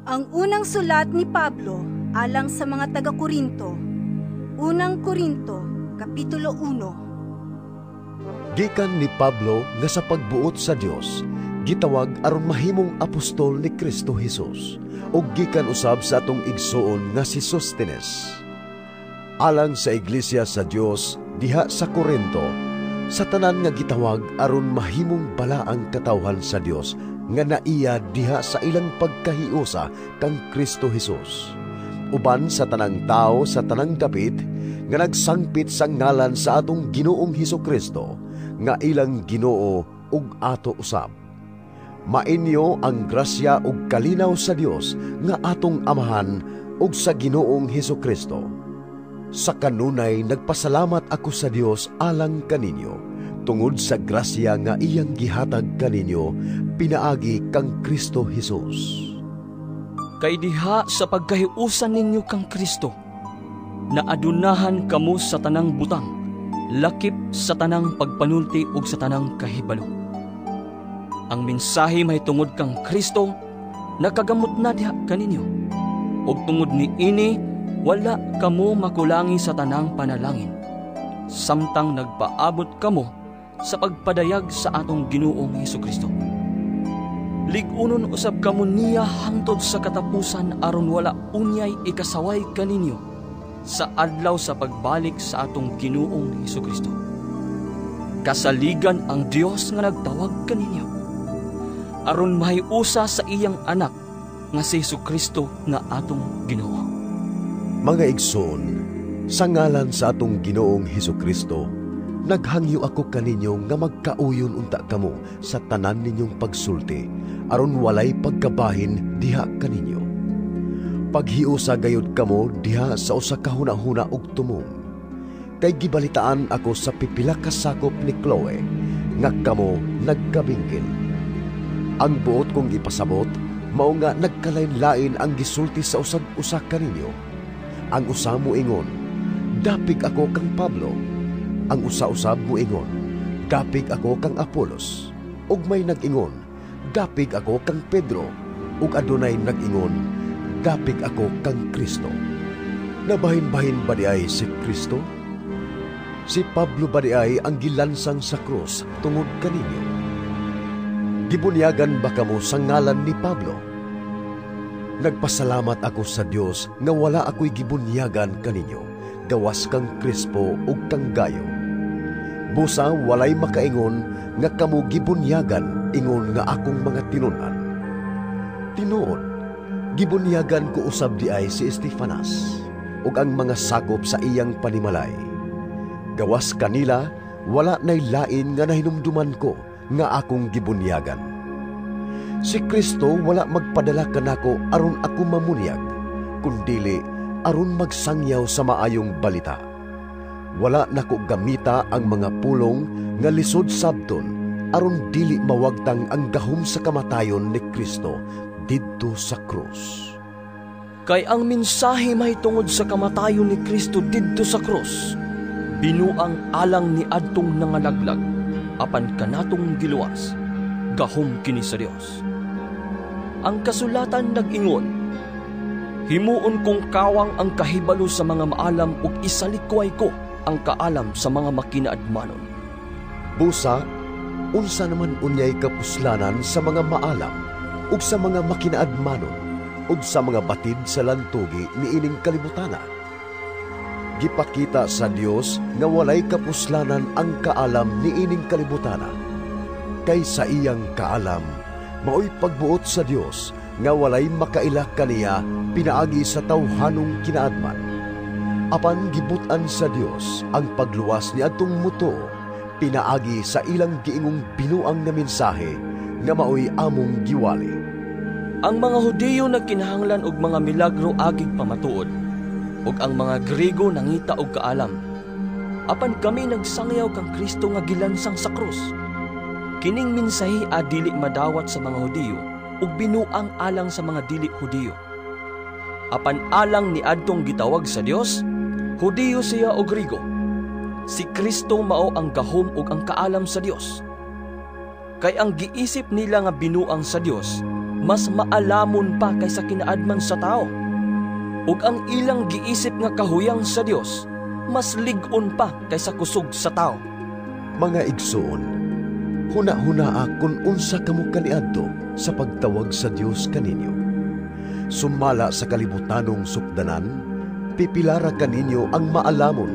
Ang unang sulat ni Pablo alang sa mga taga-Korinto. Unang Korinto, Kapitulo 1. Gikan ni Pablo nga sa pagbuot sa Dios gitawag aron mahimong apostol ni Kristo Hesus, ug gikan usab sa atong igsuon nga si Sostenes. Alang sa iglesia sa Dios diha sa Korinto, sa tanan nga gitawag aron mahimong balaang katawhan sa Dios nga naiya diha sa ilang pagkahiusa kang Kristo Hesus, uban sa tanang tao sa tanang dapit nga nagsangpit sa ngalan sa atong Ginoong Hesukristo nga ilang Ginoo ug ato usab. Mainyo ang grasya ug kalinaw sa Dios nga atong Amahan ug sa Ginoong Hesukristo. Sa kanunay nagpasalamat ako sa Dios alang kaninyo tungod sa grasya nga iyang gihatag kaninyo pinaagi kang Kristo Hesus. Kay diha sa pagkahiusan ninyo kang Kristo, naadunahan kamo sa tanang butang, lakip sa tanang pagpanulti ug sa tanang kahibalo. Ang mensahe mahitungod kang Kristo nakagamot na diha kaninyo, ug tungod niini wala kamo makulangi sa tanang panalangin, samtang nagpaabot kamo sa pagpadayag sa atong Ginoong Hesukristo. Lig-unon usab kamo niya hangtod sa katapusan aron wala unyay ikasaway kaninyo sa adlaw sa pagbalik sa atong Ginoong Hesukristo. Kasaligan ang Dios nga nagtawag kaninyo aron mahiusa sa iyang anak nga si Hesukristo nga atong Ginoo. Mga igsoon, sa ngalan sa atong Ginoong Hesukristo, naghangyo ako kaninyo nga magkauyon unta kamo sa tanan ninyong pagsulti aron walay pagkabahin diha kaninyo. Paghiusa gayud kamo diha sa usa ka hunahuna ug tumong. Kay gibalitaan ako sa pipila ka sakop ni Chloe nga kamo nagkabingkil. Ang buot kong ipasabot mao nga nagkalain-lain ang gisulti sa usag-usa kaninyo. Ang usa moingon, "Dapig ako kang Pablo." Ang usa-usab moingon, "Dapig ako kang Apolos." Ug may nag-ingon, "Dapig ako kang Pedro." Ug adunay nag-ingon, "Dapig ako kang Kristo." Nabahin-bahin ba diay si Kristo? Si Pablo ba diay ang gilansang sa krus tungod kaninyo? Gibunyagan ba kamo sa ngalan ni Pablo? Nagpasalamat ako sa Dios nga wala ako'y gibunyagan kaninyo, gawas kang Crispo ug kang Gayo. Busa walay makaingon nga kamo gibunyagan ingon nga akong mga tinun-an. Tinuod, gibunyagan ko usab diay si Estefanas ug ang mga sakop sa iyang panimalay. Gawas kanila, wala nay lain nga nahinumduman ko nga akong gibunyagan. Si Kristo wala magpadala kanako aron ako mamunyag, kundili aron magsangyaw sa maayong balita. Wala nako gamita ang mga pulong nga lisod sabton aron dili mawagtang ang gahom sa kamatayon ni Kristo didto sa krus. Kay ang mensahe mahitungod sa kamatayon ni Kristo didto sa krus, binuang alang ni adtong nangalaglag, apan kanatong giluwas, gahom kini sa Dios. Ang kasulatan nag-ingon, "Himuon kong kawang ang kahibalo sa mga maalam ug isalikway ko ang kaalam sa mga makinaadmanon." Busa, unsa naman unyay kapuslanan sa mga maalam ug sa mga makinaadmanon ug sa mga batid sa lantugi niining kalibutana? Gipakita sa Dios nga walay kapuslanan ang kaalam niining kalibutana. Kay sa iyang kaalam, maoy pagbuot sa Dios nga walay makaila kaniya pinaagi sa tawhanong kinaadman. Apan gibut-an sa Dios ang pagluwas ni adtong mutuo pinaagi sa ilang giingong binuang nga mensahe nga maoy among giwali. Ang mga Hudiyo nagkinahanglan og mga milagro agig pamatuod, ug ang mga Griego nangita og kaalam. Apan kami nagsangyaw kang Kristo nga gilansang sa krus. Kining mensahe dili madawat sa mga Hudiyo ug binuang alang sa mga dili Hudiyo. Apan alang ni adtong gitawag sa Dios, Hudiyo siya o Griego, si Kristo mao ang gahom ug ang kaalam sa Dios. Kay ang giisip nila nga binuang sa Dios, mas maalamon pa kaysa kinaadman sa tao. Ug ang ilang giisip nga kahuyang sa Dios mas lig-on pa kaysa kusog sa tao. Mga igsoon, huna-hunaa kung unsa kamo kaniadto sa pagtawag sa Dios kaninyo. Sumala sa kalibutanong sukdanan, pipilara kaninyo ang maalamon,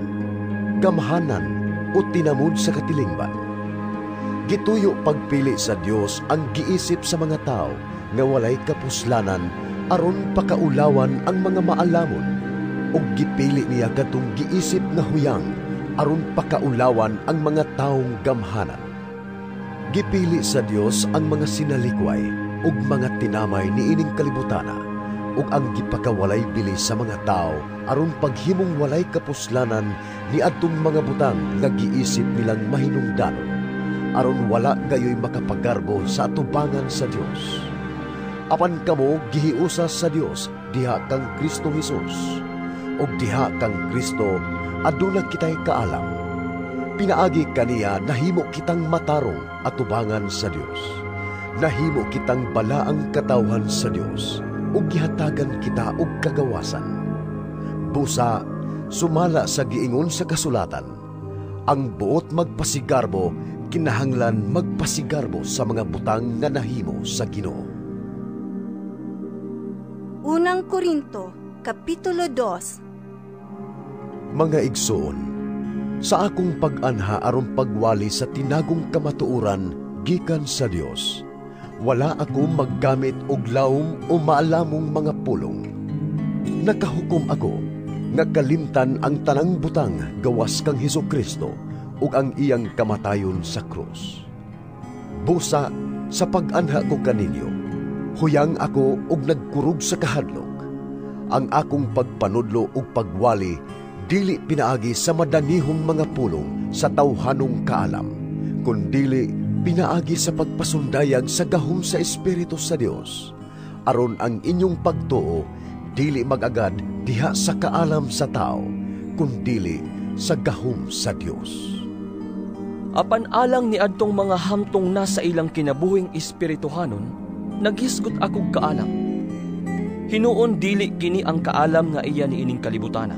gamhanan o tinamod sa katilingban. Gituyo pagpili sa Dios ang giisip sa mga tao nga walay kapuslanan aron pakaulawan ang mga maalamon, ug gipili niya kadtong giisip nga huyang aron pakaulawan ang mga taong gamhanan. Gipili sa Dios ang mga sinalikway ug mga tinamay niining kalibutana, ug ang gipakawalay bili sa mga tao aron paghimong walay kapuslanan niadtong mga butang nga giisip nilang mahinungdanon, aron wala gayoy makapagarbo sa atubangan sa Dios. Apan kamo gihiusa sa Dios diha kang Kristo Hesus, ug diha kang Kristo aduna kitay kaalam. Pinaagi kaniya nahimo kitang matarong atubangan sa Dios. Nahimo kitang balaang katawhan sa Dios ug gihatagan kita og kagawasan. Busa sumala sa giingon sa kasulatan, ang buot magpasigarbo kinahanglan magpasigarbo sa mga butang nga nahimo sa Ginoo. Unang Korinto, Kapitulo 2. Mga igsoon, sa akong pag-anha aron pagwali sa tinagong kamatuoran gikan sa Dios, wala ako maggamit og lawom o maalamong mga pulong. Nakahukom ako nga kalimtan ang tanang butang gawas kang Hesukristo ug ang iyang kamatayon sa krus. Busa sa pag-anha ko kaninyo, huyang ako ug nagkurog sa kahadlok. Ang akong pagpanudlo ug pagwali dili pinaagi sa madanihong mga pulong sa tawhanong kaalam, kundili pinaagi sa pagpasundayag sa gahom sa Espiritu sa Dios, aron ang inyong pagtuo dili mag-agad diha sa kaalam sa tao, kundili sa gahom sa Dios. Apan alang ni adtong mga hamtong na sa ilang kinabuhing espirituhanon, naghisgot akog kaalam. Hinuon dili kini ang kaalam nga iya niining kalibutana,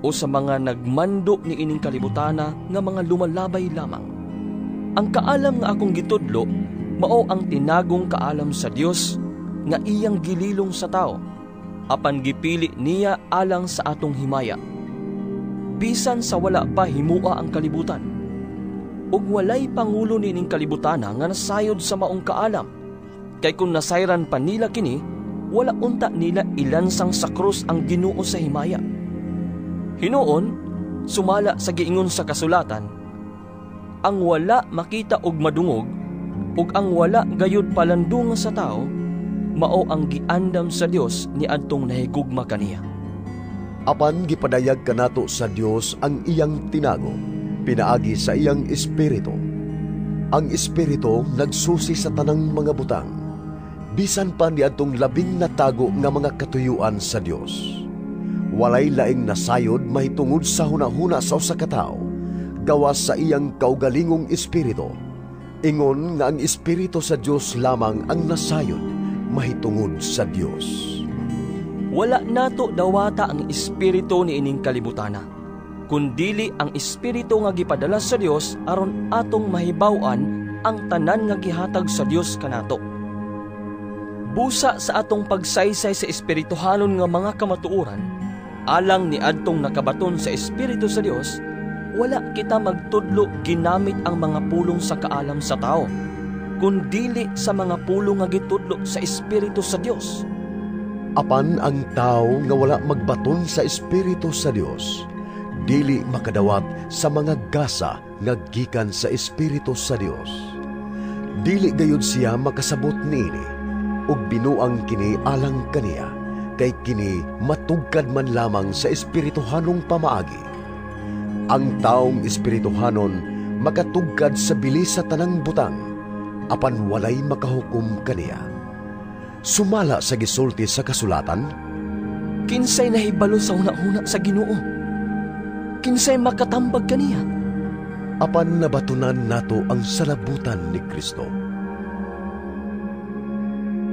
o sa mga nagmando niining kalibutana nga mga lumalabay lamang. Ang kaalam nga akong gitudlo mao ang tinagong kaalam sa Dios nga iyang gililong sa tao, apan gipili niya alang sa atong himaya. Bisan sa wala pa himua ang kalibutan, ug walay pangulo niining kalibutana nga nasayod sa maong kaalam, kay kung nasayran pa nila kini, wala unta nila ilansang sa krus ang Ginoo sa himaya. Hinuon, sumala sa giingon sa kasulatan, ang wala makita og madungog, ug ang wala gayud palandungan sa tao, mao ang giandam sa Dios niadtong nahigugma kaniya. Apan gipadayag kanato sa Dios ang iyang tinago, pinaagi sa iyang Espiritu. Ang Espiritu nagsusi sa tanang mga butang, bisan pa niadtong labing natago nga mga katuyuan sa Dios. Walay laing nasayod mahitungod sa hunahuna sa usa ka tawo, gawas sa iyang kaugalingong espiritu. Ingon nga ang Espiritu sa Dios lamang ang nasayod mahitungod sa Dios. Wala nato dawata ang espiritu niining kalibutana, kundili ang espiritu nga gipadala sa Dios aron atong mahibaw-an ang tanan nga gihatag sa Dios kanato. Busa sa atong pagsaysay sa espirituhanon nga mga kamatuoran, alang ni adtong nakabaton sa Espiritu sa Dios, wala kita magtudlo ginamit ang mga pulong sa kaalam sa tao, kundili sa mga pulong nga gitudlo sa Espiritu sa Dios. Apan ang tao nga wala magbaton sa Espiritu sa Dios, dili makadawat sa mga gasa nga gikan sa Espiritu sa Dios. Dili gayud siya makasabot niini, ug binuang kini alang kaniya, kay kini matugkad man lamang sa espirituhanong pamaagi. Ang taong espirituhanon makatugkad sa bili sa tanang butang, apan walay makahukom kaniya. Sumala sa gisulti sa kasulatan, kinsay nahibalo sa hunahuna sa Ginoo? Kinsay makatambag kaniya? Apan nabatunan nato ang salabutan ni Kristo.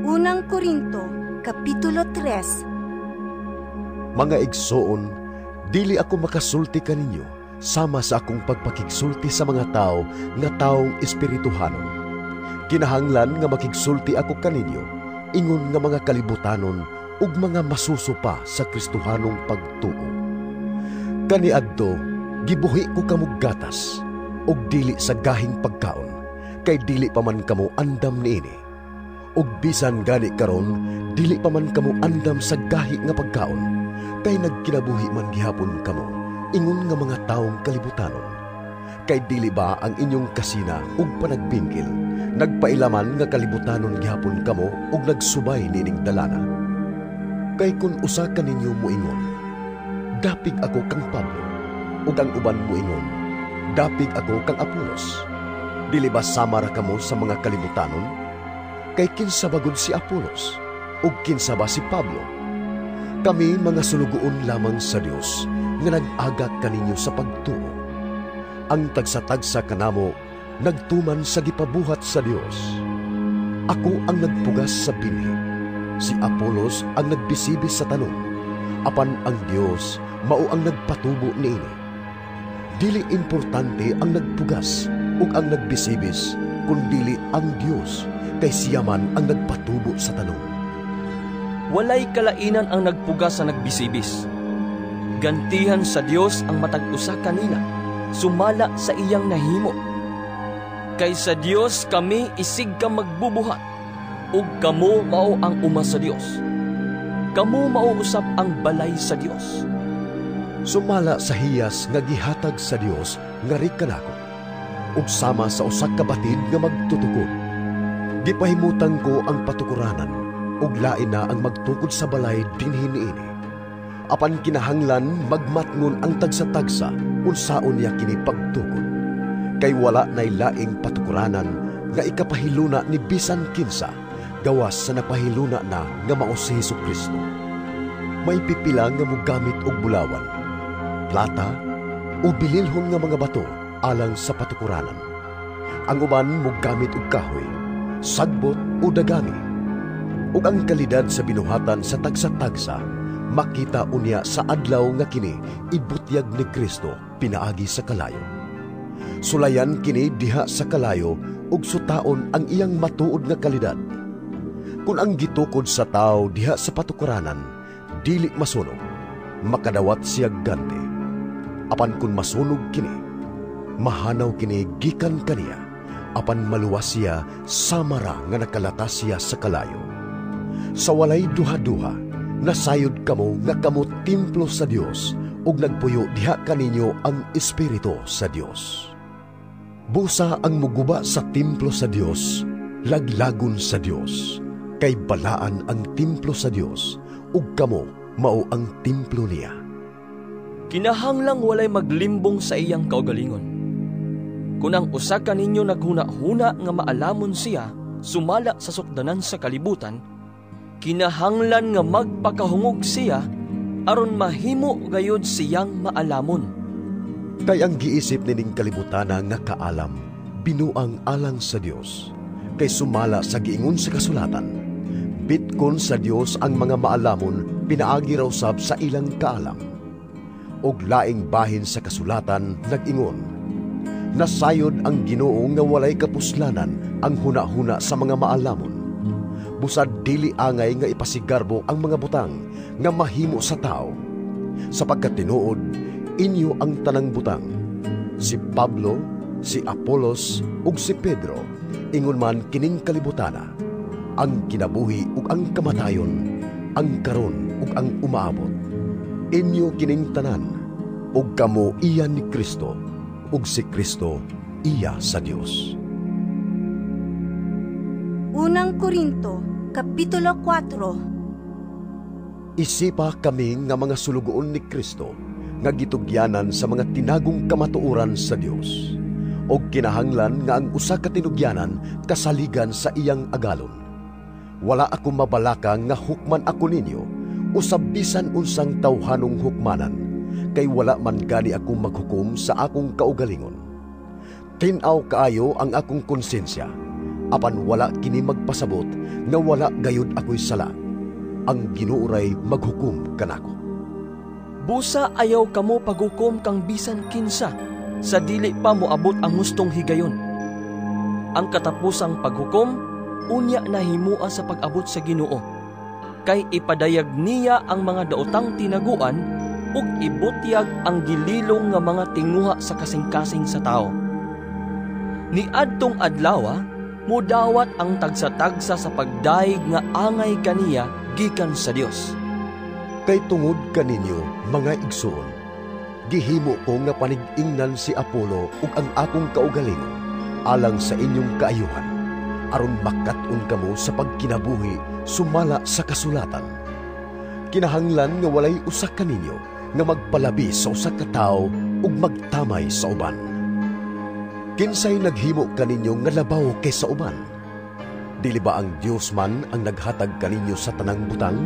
Unang Korinto, Kapitulo 3. Mga igsoon, dili ako makasulti kaninyo sama sa akong pagpakigsulti sa mga tao nga taong espirituhanon. Kinahanglan nga makigsulti ako kaninyo ingon nga mga kalibutanon ug mga masuso pa sa Kristohanong pagtuo. Kaniadto, gibuhi ko kamo gatas ug dili sa gahing pagkaon, kay dili pa man kamo andam niini. Ug bisan gani karon, dili pa man kamo andam sa gahi nga pagkaon, kay nagkinabuhi man gihapon kamo ingon nga mga taong kalibutanon. Kay dili ba ang inyong kasina ug panagbingkil nagpailaman nga kalibutanon gihapon kamo ug nagsubay niining dalana? Kay kun usa kaninyo moingon, "Dapig ako kang Pablo," ug ang uban moingon, "Dapig ako kang Apolos," dili ba sama ra kamo sa mga kalibutanon? Kay kinsa ba gud si Apolos ug kinsa ba si Pablo? Kami mga sulugoon lamang sa Dios nga nag-agak kaninyo sa pagtuo. Ang tagsa-tagsa kanamo nagtuman sa gipabuhat sa Dios. Ako ang nagpugas sa binhi, si Apolos ang nagbisibis sa tanom, apan ang Dios mao ang nagpatubo niini. Dili importante ang nagpugas ug ang nagbisibis, kundili ang Dios, kay siya man ang nagpatubo sa tanom. Walay kalainan ang nagpugas sa nagbisibis. Gantihan sa Dios ang matag usa kanila, sumala sa iyang nahimo. Kay sa Dios kami isig ka magbubuhat, ug kamo mao ang uma sa Dios. Kamo mao usab ang balay sa Dios. Sumala sa hiyas nga gihatag sa Dios nga kanako, ug sama sa usa ka batid nga magtutukod. Gipahimutang ko ang patukuranan, ug lain na ang magtukod sa balay dinhi niini. Apan kinahanglan magmatngon ang tagsa-tagsa unsaon niya kini pagtukod. Kay wala nay laing patukuranan nga ikapahiluna ni bisan kinsa, gawas sa napahiluna na nga mao si Hesukristo. May pipila nga mogamit og bulawan, plata o bililhon nga mga bato alang sa patukuranan. Ang uban mogamit og kahoy, sagbot o dagami. Ug ang kalidad sa binuhatan sa tagsa-tagsa makita unya sa adlaw nga kini ibutyag ni Kristo pinaagi sa kalayo. Sulayan kini diha sa kalayo ug sutaon ang iyang matuod nga kalidad. Kung ang gitukod sa tao diha sa patukuranan dili masunog, makadawat siya ganti. Apan kung masunog kini, mahanaw kini gikan kaniya, apan maluwas siya samara nga nakalatas siya sa kalayo. Sa walay duha-duha, nasayod kamo nga kamo templo sa Dios ug nagpuyo diha kaninyo ang Espiritu sa Dios. Busa ang muguba sa templo sa Dios, laglagon sa Dios, kay balaan ang templo sa Dios ug kamo mao ang templo niya. Kinahanglang walay maglimbong sa iyang kaugalingon. Kung ang usa kaninyo naghuna-huna nga maalamon siya sumala sa sukdanan sa kalibutan, kinahanglan nga magpakahungog siya aron mahimo gayud siyang maalamon. Kay ang giisip nining kalibutana nga kaalam, binuang alang sa Dios. Kay sumala sa giingon sa kasulatan, bitkon sa Dios ang mga maalamon pinaagi raw sab sa ilang kaalam. Og laing bahin sa kasulatan nag-ingon, nasayod ang Ginoo nga walay kapuslanan ang hunahuna sa mga maalamon. Busad dili angay nga ipasigarbo ang mga butang nga mahimo sa tao. Sapagkat tinuod, inyo ang tanang butang. Si Pablo, si Apolos, ug si Pedro, ingon man kining kalibutana, ang kinabuhi ug ang kamatayon, ang karon ug ang umaabot. Inyo kining tanan, ug kamo iya ni Kristo, ug si Kristo iya sa Dios. Unang Korinto, Kapitulo 4. Isipa kami nga mga sulugoon ni Kristo nga gitugyanan sa mga tinagong kamatuoran sa Dios, og kinahanglan nga ang usa ka tinugyanan kasaligan sa iyang agalon. Wala ako mabalaka nga hukman ako ninyo usab bisan unsang tawhanong hukmanan, kay wala man gani ako maghukom sa akong kaugalingon. Tin-aw kaayo ang akong konsensya, Apan wala kini magpasabot nga wala gayud ako'y sala. Ang Ginoo ray maghukom kanako. Busa ayaw kamo paghukom kang bisan kinsa sa dili pa moabot ang hustong higayon. Ang katapusang paghukom unya nahimua sa pag-abot sa Ginoo, kay ipadayag niya ang mga daotang tinaguan ug ibutyag ang gililong nga mga tinguha sa kasing-kasing sa tao. Niadtong adlaw mudawat ang tagsa-tagsa sa pagdayeg nga angay kaniya gikan sa Dios. Kay tungod kaninyo, mga igsoon, gihimo ko nga panig-ingnan si Apolo ug ang akong kaugalingon alang sa inyong kaayuhan, aron makat-on kamo sa pagkinabuhi sumala sa kasulatan. Kinahanglan nga walay usa kaninyo nga magpalabi sa usa ka tawo ug magtamay sa uban. Kinsay naghimo kaninyo nga labaw kaysa uban? Dili ba ang Dios man ang naghatag kaninyo sa tanang butang?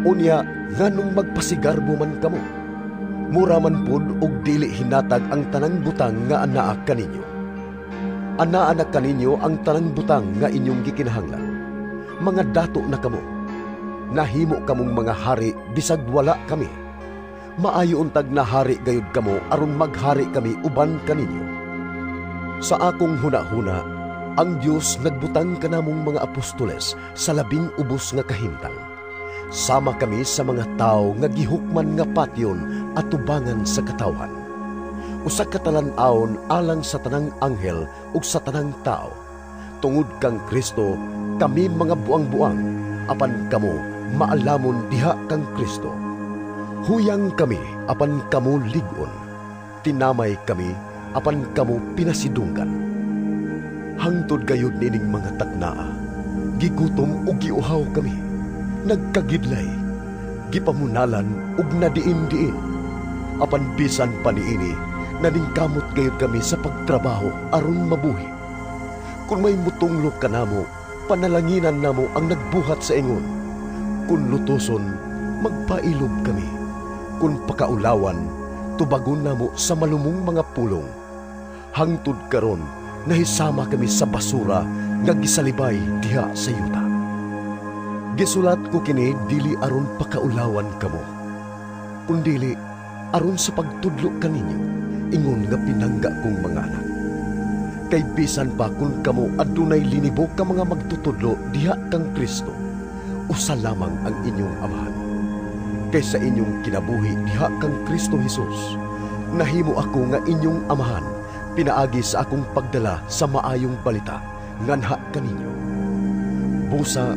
Unya, nganong magpasigarbo man kamo? Mura man pud og dili hinatag ang tanang butang nga anaa kaninyo. Anaa na kaninyo ang tanang butang nga inyong gikinahanglan. Mga dato na kamo. Nahimo kamong mga hari bisag wala kami. Maayo untag na hari gayud kamo aron maghari kami uban kaninyo. Sa akong hunahuna, ang Dios nagbutang kanamong mga apostoles sa labing ubos nga kahimtang. Sama kami sa mga tao nga gihukman nga patyon atubangan sa katawhan. Usa ka talan-awon alang sa tanang anghel ug sa tanang tao. Tungod kang Kristo, kami mga buang-buang, apan kamo maalamon diha kang Kristo. Huyang kami, apan kamo lig-on. Tinamay kami, apan kamo pinasidunggan. Hangtod gayud nining mga taknaa, gigutom ug giuhaw kami, nagkagidlay, gipamunalan ug nadiin-diin. Apan bisan pa niini, naningkamot gayud kami sa pagtrabaho aron mabuhi. Kung may mutunglok kanamo, panalanginan namo ang nagbuhat sa ingon. Kung lutoson, magpailob kami. Kung pakaulawan, tubagon namo sa malumong mga pulong. Hangtod karon, nahisama kami sa basura nga gisalibay diha sa yuta. Gisulat ko kini dili aron pakaulawan kamo, kundili aron sa pagtudlo kaninyo, ingon nga pinangga kong mga anak. Kay bisan pa kung kamo adunay linibo ka mga magtutudlo diha kang Kristo, usa lamang ang inyong amahan. Kay sa inyong kinabuhi diha kang Kristo Hesus, nahimo ako nga inyong amahan pinaagi sa akong pagdala sa maayong balita nganha kaninyo. Busa,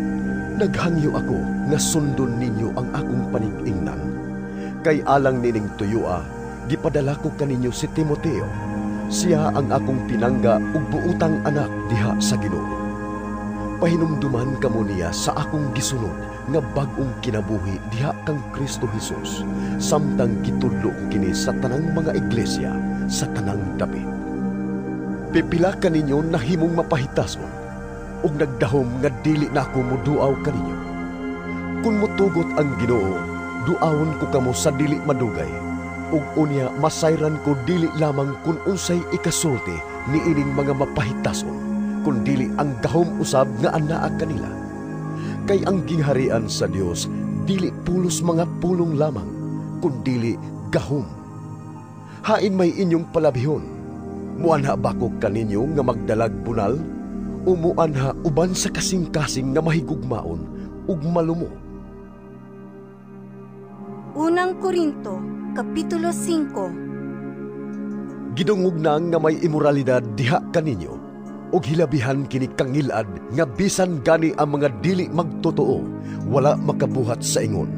naghangyo ako nga sundon ninyo ang akong panig-ingnan. Kay alang nining tuyua, gipadala ko kaninyo si Timoteo. Siya ang akong pinangga ug buutang anak diha sa Ginoo. Pahinumduman kamo niya sa akong gisunod nga bag-ong kinabuhi diha kang Kristo Hesus, samtang gitudlo ko kini sa tanang mga iglesia sa tanang dapit. Pipila kaninyo nahimong mapahitason ug nagdahom nga dili na ako moduaw kaninyo. Kung motugot ang Ginoo, duawon ko kamo sa dili madugay, ug unya masayran ko dili lamang kung unsay ikasulti niining mga mapahitason, kundili ang gahom usab nga anaa kanila. Kay ang gingharian sa Dios dili pulos mga pulong lamang, kundili gahom. Hain may inyong palabihon? Muanha ba ko kaninyo nga magdalag bunal? O muanha uban sa kasing-kasing nga mahigugmaon ug malumo? Unang Korinto, Kapitulo 5. Gidungog na nga may imoralidad diha kaninyo, ug hilabihan kini kangilad nga bisan gani ang mga dili magtotoo wala makabuhat sa ingon.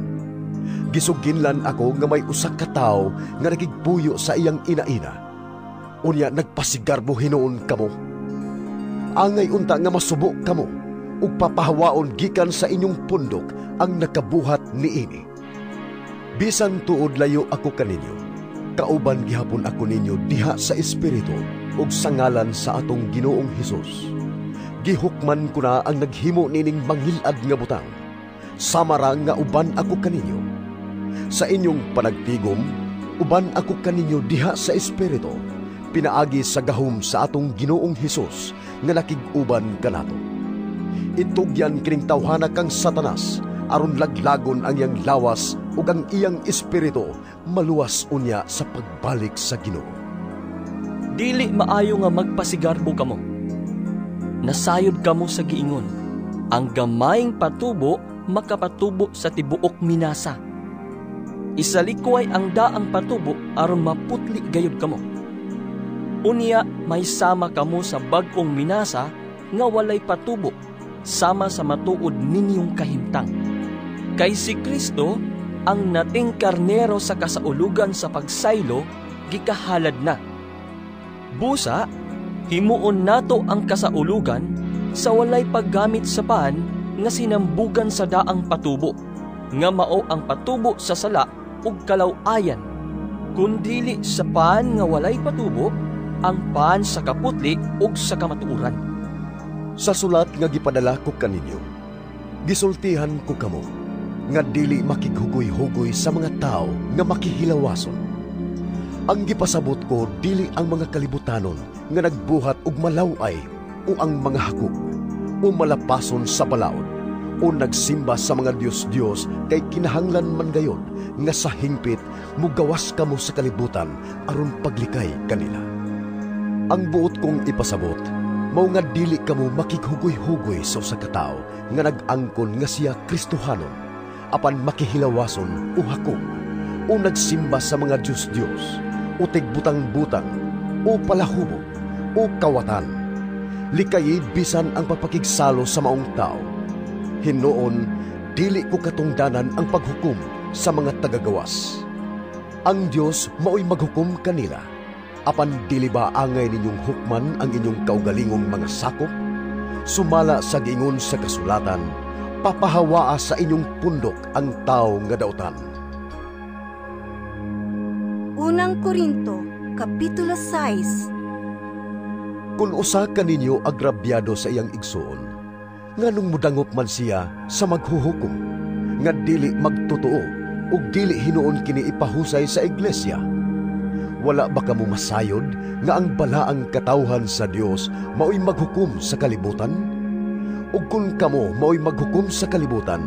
Gisuginlan ako nga may usa ka tawo nga nagigpuyo sa iyang ina-ina. Unya nagpasigarbo hinuon kamo. Angay unta nga masubo kamo ug papahawaon gikan sa inyong pundok ang nakabuhat niini. Bisan tuod layo ako kaninyo, kauban gihapon ako ninyo diha sa espiritu ug sa ngalan sa atong Ginoong Hesus. Gihukman ko na ang naghimo nining mangilad nga butang, sama ra nga uban ako kaninyo. Sa inyong panagtigom, uban ako kaninyo diha sa espiritu, pinaagi sa gahom sa atong Ginoong Hesus nga nakig-uban kanato. Itugyan kining tawhana kang Satanas aron laglagon ang iyang lawas ug ang iyang espiritu maluwas unya sa pagbalik sa Ginoo. Dili maayo nga magpasigarbo kamo. Nasayod kamo sa giingon, ang gamayng patubo makapatubo sa tibuok minasa. Isalikway ang daang patubo aron maputli gayud kamo. Unya may sama kamo sa bag-ong minasa nga walay patubo, sama sa matuod ninyong kahimtang. Kay si Kristo, ang nating karnero sa kasaulugan sa pagsaylo, gikahalad na. Busa, himuon nato ang kasaulugan sa walay paggamit sa pan nga sinambugan sa daang patubo, nga mao ang patubo sa sala ug kalaw-ayan, kundili sa pan nga walay patubo, ang pan sa kaputli ug sa kamatuoran. Sa sulat nga gipadala ko kaninyo, gisultihan ko kamo nga dili makighugoy-hugoy sa mga tao nga makihilawason. Ang gipasabot ko dili ang mga kalibutanon nga nagbuhat og malaw-ay o ang mga hakog o malapason sa balaod o nagsimba sa mga Diyos-Diyos kay kinahanglan man gayon nga sa hingpit mugawas kamo sa kalibutan aron paglikay kanila. Ang buot kong ipasabot mao nga dili kamo makighugoy-hugoy sa usa ka tawo nga nag-angkon nga siya Kristohanon apan makihilawason o hakog o nagsimba sa mga Diyos-Diyos o tigbutang-butang o palahubog o kawatan. Likayi bisan ang pagpakigsalo sa maong tao. Hinuon, dili ko katungdanan ang paghukom sa mga tagagawas. Ang Dios mao'y maghukom kanila. Apan dili ba angay ninyong hukman ang inyong kaugalingong mga sakop? Sumala sa giingon sa kasulatan, papahawaa sa inyong pundok ang tao nga dautan. Unang Korinto, Kapitulo 6. Kung usa kaninyo agrabyado sa iyang igsuon, nganong mudangop man siya sa maghuhukom, nga dili magtotoo ug dili hinuon kini ipahusay sa iglesia? Wala ba kamo masayod nga ang balaang katawhan sa Dios mao'y maghukom sa kalibutan? Ug kung kamo mao'y maghukom sa kalibutan,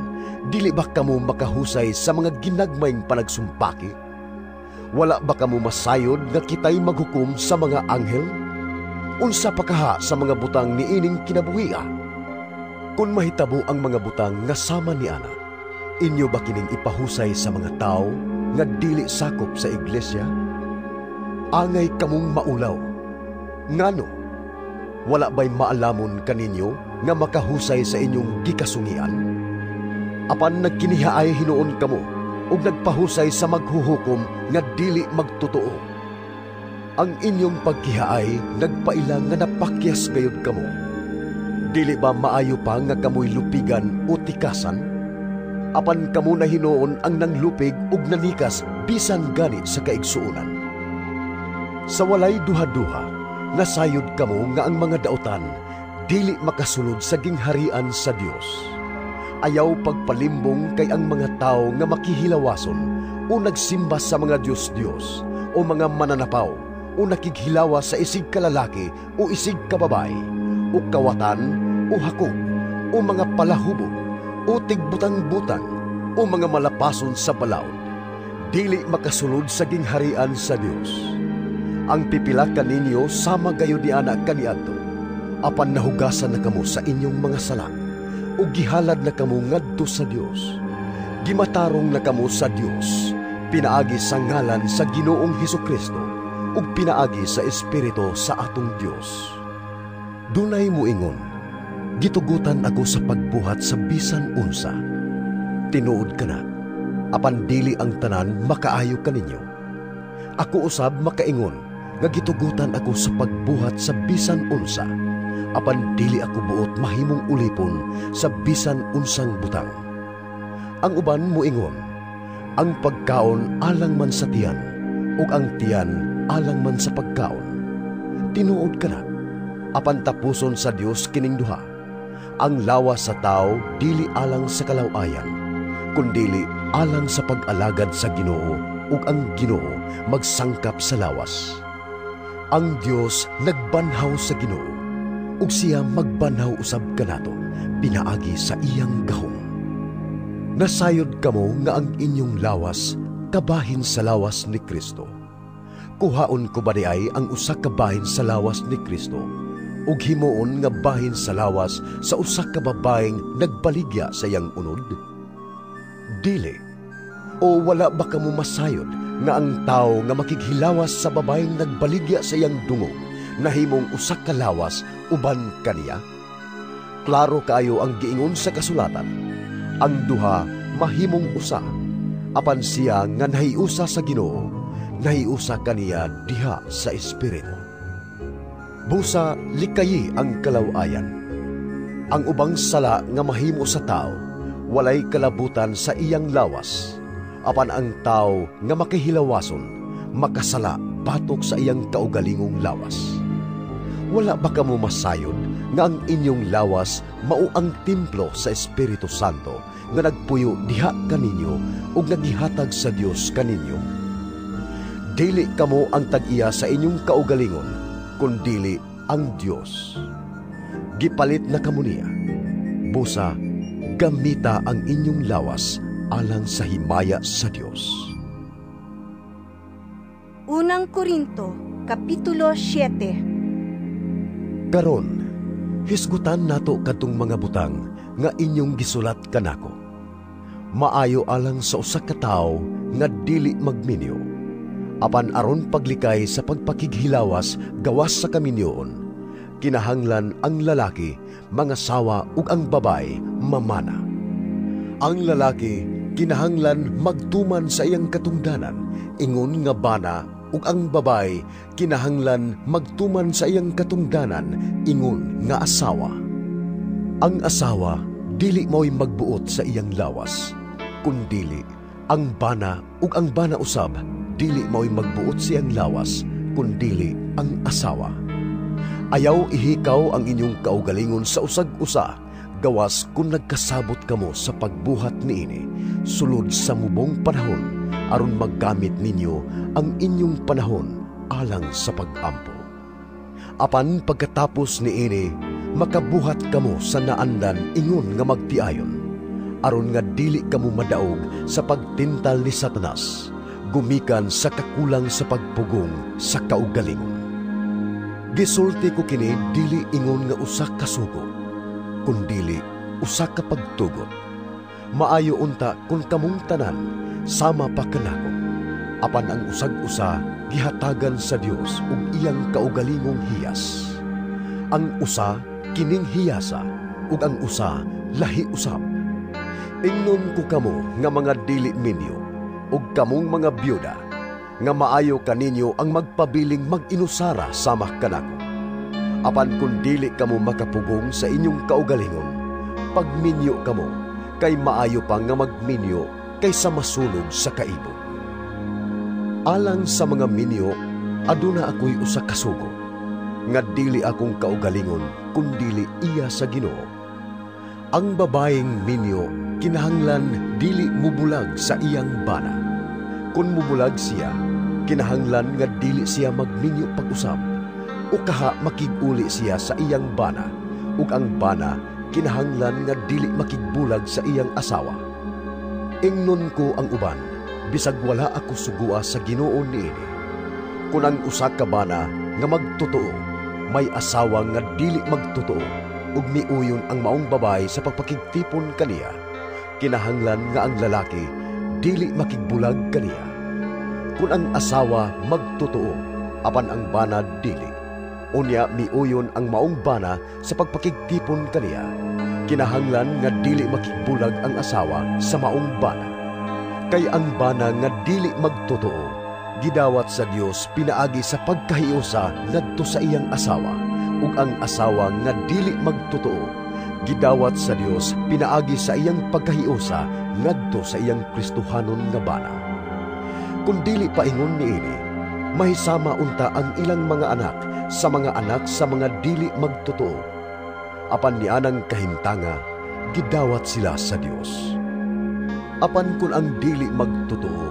dili ba kamo makahusay sa mga ginagmayng panagsumpaki? Wala ba kamo masayod nga kita'y maghukom sa mga anghel? Unsa pa kaha sa mga butang niining kinabuhia? Kung mahitabo ang mga butang nga sama ni ana, inyo ba kining ipahusay sa mga tao nga dili sakop sa iglesia? Angay kamong maulaw. Ngano? Wala ba'y maalamon kaninyo nga makahusay sa inyong gikasungian? Apan nagkinihaay hinuon kamo ug nagpahusay sa maghuhukom nga dili magtotoo. Ang inyong pagkihaay nagpaila nga napakyas gayud kamo. Dili ba maayo pa nga kamoy lupigan o tikasan? Apan kamo na hinuon ang nanglupig ug nanikas bisan gani sa kaigsuonan. Sa walay duha-duha, nasayod kamo nga ang mga dautan dili makasulod sa gingharian sa Dios. Ayaw pagpalimbong kay ang mga tao nga makihilawason o nagsimba sa mga Diyos-Diyos o mga mananapaw o nakighilawa sa isig kalalaki o isig kababae o kawatan o hakog o mga palahubog o tigbutang-butang o mga malapason sa balaod, dili makasulod sa gingharian sa Dios. Ang pipila kaninyo sama gayud ni ana kaniadto, apan nahugasan na kamo sa inyong mga sala ug gihalad na kamo ngadto sa Dios. Gimatarong na kamo sa Dios pinaagi sa ngalan sa Ginoong Hesukristo ug pinaagi sa Espiritu sa atong Dios. Dunay moingon, gitugutan ako sa pagbuhat sa bisan unsa. Tinuod kana, apan dili ang tanan makaayo kaninyo. Ako usab makaingon nga gitugutan ako sa pagbuhat sa bisan unsa, apan dili ako buot mahimong ulipon sa bisan unsang butang. Ang uban moingon, ang pagkaon alang man sa tiyan, ug ang tiyan alang man sa pagkaon. Tinuod kana, apan tapuson sa Dios kining duha. Ang lawas sa tao dili alang sa kalaw-ayan, kundili alang sa pag-alagad sa Ginoo, ug ang Ginoo magsangkap sa lawas. Ang Dios nagbanhaw sa Ginoo, ug siya magbanhaw usab kanato pinaagi sa iyang gahom. Nasayod kamo nga ang inyong lawas kabahin sa lawas ni Kristo. Kuhaon ko ba diay ang usa ka bahin sa lawas ni Kristo ug himuon nga bahin sa lawas sa usa ka babaeng nagbaligya sa iyang unod? Dili. O wala ba kamo masayod nga ang tawo nga makighilawas sa babaeng nagbaligya sa iyang dungog nahimong usa ka lawas uban kaniya? Klaro kaayo ang giingon sa kasulatan, ang duha mahimong usa, apan siya nga nahiusa sa Ginoo, nahiusa kaniya diha sa espiritu. Busa likayi ang kalaw-ayan. Ang ubang sala nga mahimo sa tao, walay kalabutan sa iyang lawas, apan ang tao nga makihilawason, makasala batok sa iyang kaugalingong lawas. Wala ba kamo masayod nga ang inyong lawas mao ang templo sa Espiritu Santo nga nagpuyo diha kaninyo ug nagihatag sa Dios kaninyo? Dili kamo ang tag-iya sa inyong kaugalingon, kundili ang Dios. Gipalit na kamo niya. Busa, gamita ang inyong lawas alang sa himaya sa Dios. Unang Korinto, Kapitulo 7. Karon, hisgutan nato kadtong mga butang nga inyong gisulat kanako. Maayo alang sa usa ka tawo nga dili magminyo, apan aron paglikay sa pagpakighilawas gawas sa kaminyoon, kinahanglan ang lalaki mangasawa ug ang babae mamana. Ang lalaki kinahanglan magtuman sa iyang katungdanan ingon nga bana, ug ang babae kinahanglan magtuman sa iyang katungdanan ingon nga asawa. Ang asawa dili mao'y magbuot sa iyang lawas, kundili ang bana, ug ang bana usab dili mao'y magbuot sa iyang lawas, kundili ang asawa. Ayaw ihikaw ang inyong kaugalingon sa usag-usa, gawas kung nagkasabot kamo sa pagbuhat niini sulod sa mubong panahon, aron maggamit ninyo ang inyong panahon alang sa pag-ampo. Apan pagkatapos niini, makabuhat kamo sa naandan ingon nga magtiayon, aron nga dili kamo madaog sa pagtintal ni Satanas, gumikan sa kakulang sa pagpugong sa kaugalingon. Gisulti ko kini dili ingon nga usa ka sugo, kundili usa ka pagtugot. Maayo unta kung kamong tanan sama pa kanako, apan ang usag-usa gihatagan sa Dios ug iyang kaugalingong hiyas. Ang usa kining hiyasa ug ang usa lahi usab. Ingnon ko kamo nga mga dili minyo ug kamong mga byuda, nga maayo kaninyo ang magpabiling mag-inusara sama kanako. Apan kun dili kamo makapugong sa inyong kaugalingon, pagminyo kamo, kay maayo pa nga magminyo kaysa masunog sa kaibog. Alang sa mga minyo, aduna ako'y usa ka sugo, nga dili akong kaugalingon kundili iya sa Ginoo. Ang babaeng minyo kinahanglan dili mubulag sa iyang bana. Kun mubulag siya, kinahanglan nga dili siya magminyo pag-usab, o kaha makig-uli siya sa iyang bana, ug ang bana kinahanglan nga dili makigbulag sa iyang asawa. Ingnon ko ang uban, bisag wala ako sugua sa Ginoo niini. Kun ang usa ka bana nga magtotoo, may asawa nga dili magtotoo, ug miuyon ang maong babae sa pagpakigtipon kaniya, kinahanglan nga ang lalaki dili makigbulag kaniya. Kun ang asawa magtotoo, apan ang bana dili, unya miuyon ang maong bana sa pagpakigtipon kaniya, kinahanglan nga dili makigbulag ang asawa sa maong bana. Kay ang bana nga dili magtotoo, gidawat sa Dios pinaagi sa pagkahiusa ngadto sa iyang asawa, ug ang asawa nga dili magtotoo, gidawat sa Dios pinaagi sa iyang pagkahiusa ngadto sa iyang Kristohanon nga bana. Kun dili paingon niini, mahisama unta ang ilang mga anak sa mga anak sa mga dili magtotoo. Apan nianang kahimtanga, gidawat sila sa Dios. Apan kun ang dili magtotoo,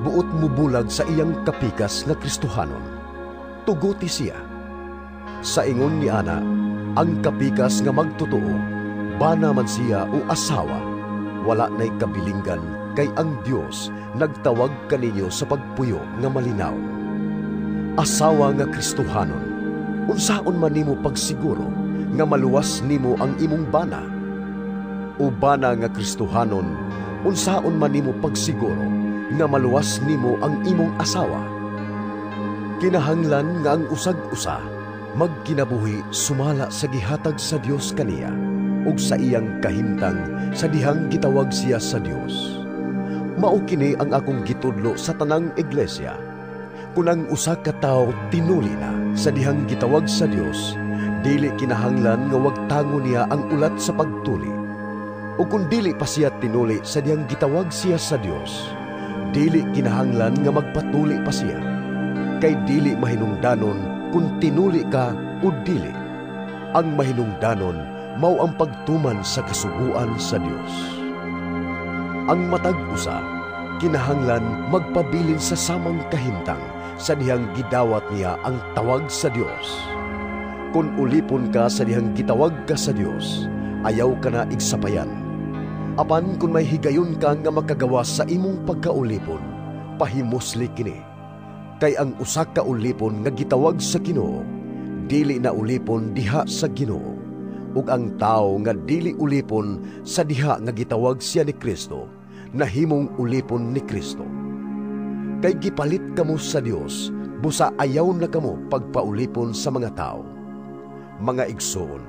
buot mubulag sa iyang kapikas nga Kristohanon, tuguti siya. Sa ingon ni ana, Ang kapikas nga magtotoo, bana man siya o asawa, wala na'y kabilinggan kay ang Dios nagtawag kaninyo sa pagpuyo nga malinaw. Asawa nga Kristohanon, unsaon man nimo pagsiguro nga maluwas nimo ang imong bana? O bana nga Kristohanon, unsaon man nimo pagsiguro nga maluwas nimo ang imong asawa? Kinahanglan nga ang usag-usa magkinabuhi sumala sa gihatag sa Dios kaniya ug sa iyang kahimtang sa dihang gitawag siya sa Dios. Mao kini ang akong gitudlo sa tanang iglesia. Kun ang usa ka tawo tinuli na sa dihang gitawag sa Dios, dili kinahanglan nga wagtangon niya ang ulat sa pagtuli. O kung dili pa siya tinuli sa dihang gitawag siya sa Dios, dili kinahanglan nga magpatuli pa siya. Kay dili mahinungdanon kung tinuli ka o dili. Ang mahinungdanon mao ang pagtuman sa kasuguan sa Dios. Ang matag usa kinahanglan magpabilin sa samang kahimtang sa dihang gidawat niya ang tawag sa Dios. Kung ulipon ka sa dihang gitawag ka sa Dios, ayaw ka na igsapayan. Apan kung may higayon ka nga makagawa sa imong pagkaulipon, pahimusli kini. Kay ang usa ka ulipon nga gitawag sa Ginoo, dili na ulipon diha sa Ginoo. Ug ang tawo nga dili ulipon sa diha nga gitawag siya ni Kristo, nahimong ulipon ni Kristo. Kay gipalit kamo sa Dios, busa ayaw na kamo pagpaulipon sa mga tawo. Mga igsoon,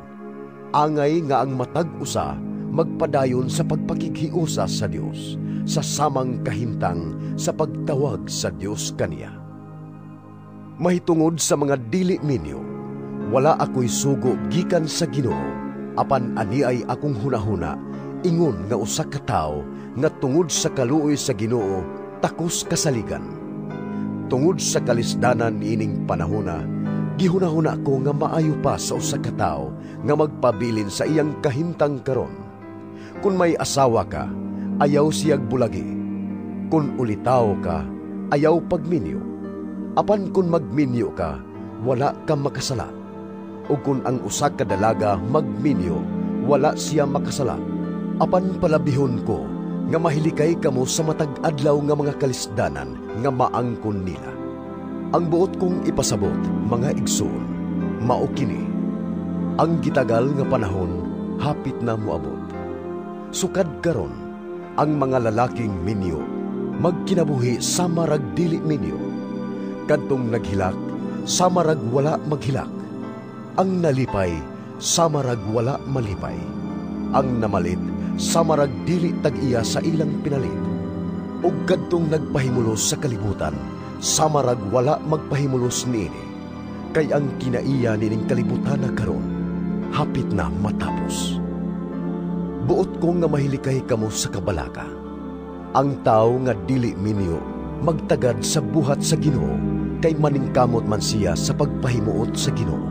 angay nga ang matag usa magpadayon sa pagpakighiusa sa Dios, sa samang kahimtang sa pagtawag sa Dios kaniya. Mahitungod sa mga dili minyo, wala ako'y sugo gikan sa Ginoo, apan ani ay akong hunahuna, ingon nga usa ka tawo nga tungod sa kaluoy sa Ginoo takos kasaligan. Tungod sa kalisdanan niining panahona, gihunahuna ko nga maayo pa sa usa ka tawo nga magpabilin sa iyang kahimtang karon. Kung may asawa ka, ayaw siyag bulagi. Kung ulitaw ka, ayaw pagminyo. Apan kung magminyo ka, wala ka makasala. O kung ang usa ka dalaga magminyo, wala siya makasala. Apan palabihon ko nga mahilikay kamo sa matag adlaw nga mga kalisdanan nga maangkon nila. Ang buot kong ipasabot, mga igsoon, mao kini. Ang gitagal nga panahon hapit na moabot. Sukad karon, ang mga lalaking minyo magkinabuhi sama rag dili minyo. Kadtong naghilak, sama rag wala maghilak. Ang nalipay, sama rag wala malipay. Ang namalit, sama rag dili tag-iya sa ilang pinalit. Ug kadtong nagpahimulos sa kalibutan, sama rag wala magpahimulos niini. Kay ang kinaiya nining kalibutan na karon, hapit na matapos. Buot ko nga mahilikay kamo sa kabalaka. Ang tao nga dili minyo, magtagad sa buhat sa Ginoo, kay maningkamot man siya sa pagpahimuot sa Ginoo.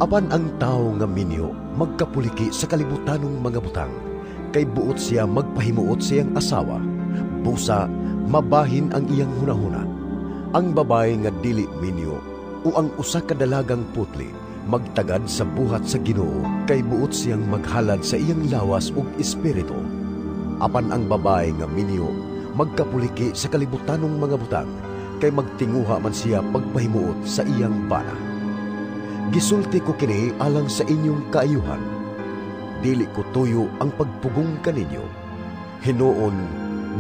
Apan ang tao nga minyo magkapuliki sa kalibutanong mga butang, kay buot siya magpahimuot sa iyang asawa, busa mabahin ang iyang hunahuna. Ang babae nga dili minyo o ang usa ka dalagang putli magtagad sa buhat sa Ginoo, kay buot siyang maghalad sa iyang lawas ug espiritu. Apan ang babae nga minyo magkapuliki sa kalibutanong mga butang, kay magtinguha man siya pagpahimuot sa iyang bana. Gisulti ko kini alang sa inyong kaayuhan. Dili ko tuyo ang pagpugong kaninyo. Hinuon,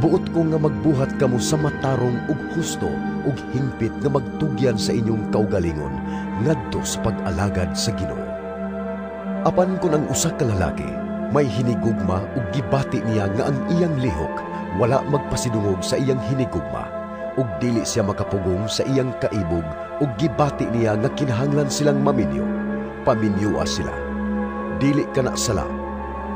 buot ko nga magbuhat kamo sa matarong ug husto ug hingpit nga magtugyan sa inyong kaugalingon ngadto sa pag-alagad sa Ginoo. Apan kun ang usa ka lalaki may hinigugma ug gibati niya nga ang iyang lihok wala magpasidungog sa iyang hinigugma ug dili siya makapugong sa iyang kaibog ug gibati niya nga kinahanglan silang maminyo, paminyoa sila. Dili kana sala.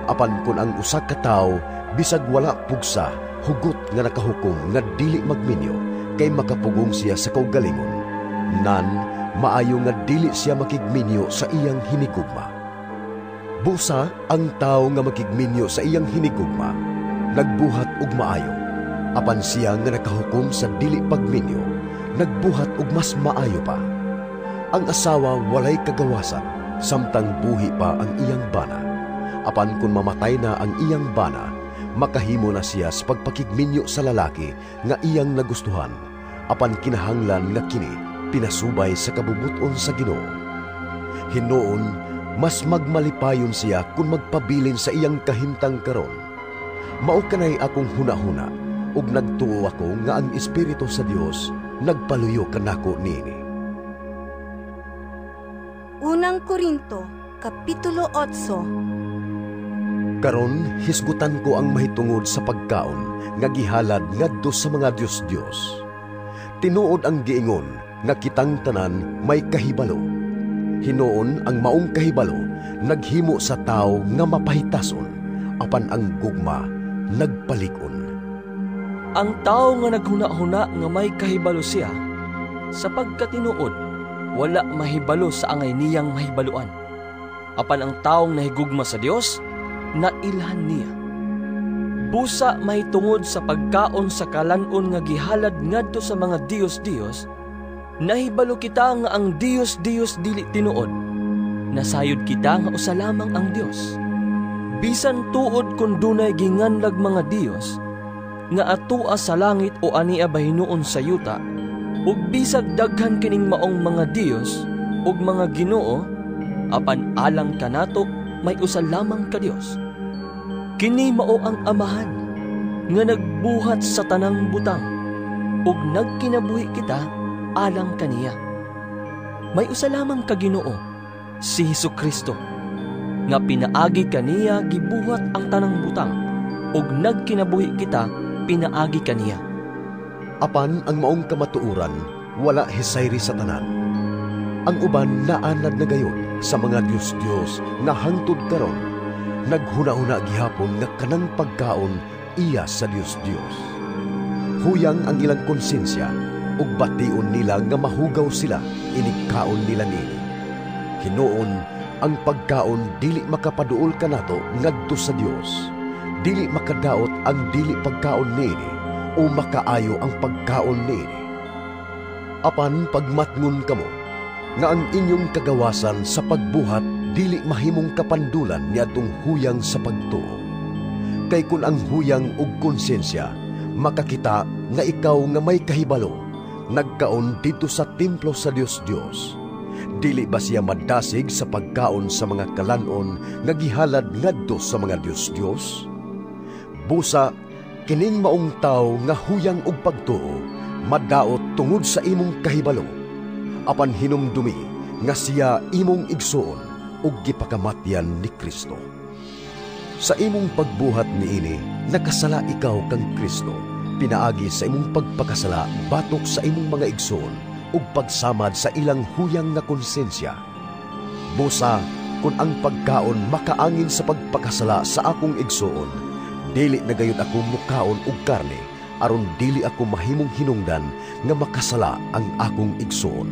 Apan kun ang usa ka tawo bisag wala pugsa, hugot nga nakahukom nga dili magminyo, kay makapugong siya sa kaugalingon. Nan, maayo nga dili siya makigminyo sa iyang hinigugma. Busa ang tawo nga makigminyo sa iyang hinigugma, nagbuhat og maayo. Apan siya nga nakahukom sa dili pagminyo, nagbuhat og mas maayo pa. Ang asawa walay kagawasan, samtang buhi pa ang iyang bana. Apan kung mamatay na ang iyang bana, makahimo na siya sa pagpakigminyo sa lalaki nga iyang nagustuhan, apan kinahanglan nga kini pinasubay sa kabubuton sa Ginoo. Hinuon, mas magmalipayon siya kung magpabilin sa iyang kahimtang karon. Mao kanay akong hunahuna ug nagtuo ako nga ang Espiritu sa Dios nagpaluyo kanako niini. Unang Korinto, Kapitulo 8. Karon hisgutan ko ang mahitungod sa pagkaon nga gihalad ngadto sa mga Dios-Dios. Tinuod ang giingon nga kitang tanan may kahibalo. Hinuon ang maong kahibalo naghimo sa tawo nga mapahitason, apan ang gugma nagpalig-on. Ang tawo nga naghuna-huna nga may kahibalo siya, sa pagkatinuod, wala mahibalo sa angay niyang mahibaluan. Apan ang taong nahigugma sa Dios, nailhan niya. Busa mahitungod sa pagkaon sa kalan-on nga gihalad ngadto sa mga Dios-Dios, nahibalo kita nga ang Dios-Dios dili tinuod. Nasayod kita nga usa lamang ang Dios. Bisan tuod kun dunay ginganlag mga Dios, nga atua sa langit o ania bahinuon sa yuta, ug bisag daghan kining maong mga Dios ug mga Ginoo, apan alang kanato may usa lamang ka Dios. Kini mao ang Amahan nga nagbuhat sa tanang butang ug nagkinabuhi kita alang kaniya. May usa lamang ka Ginoo, si Hesus Kristo, nga pinaagi kaniya gibuhat ang tanang butang ug nagkinabuhi kita pinaagi kaniya. Apan ang maong kamatuoran wala hisayri sa tanan. Ang uban naanad na gayon sa mga Dios-Dios nga hangtod karon naghuna-huna gihapon nga kanang pagkaon iya sa Dios-Dios. Huyang ang ilang konsensya ug bation nila nga mahugaw sila inig kaon nila niini. Hinuon, ang pagkaon dili makapaduol kanato ngadto sa Dios. Dili makadaot ang dili pagkaon niini o makaayo ang pagkaon niini. Apan pagmatngon kamo nga ang inyong kagawasan sa pagbuhat dili mahimong kapandulan niadtong huyang sa pagtuo. Kay kun ang huyang ug konsensya makakita nga ikaw nga may kahibalo nagkaon didto sa templo sa Dios-Dios, dili ba siya madasig sa pagkaon sa mga kalan-on nga gihalad ngadto sa mga Dios-Dios? Busa, kining maong tawo nga huyang og pagtuo madaot tungod sa imong kahibalo, apan hinumdumi nga siya imong igsuon ug gipakamatyan ni Kristo. Sa imong pagbuhat niini, nakasala ikaw kang Kristo, pinaagi sa imong pagpakasala batok sa imong mga igsoon ug pagsamad sa ilang huyang nga konsensya. Busa, kun ang pagkaon makaangin sa pagpakasala sa akong igsoon, dili na gayud ako mukaon og karne, aron dili ako mahimong hinungdan nga makasala ang akong igsoon.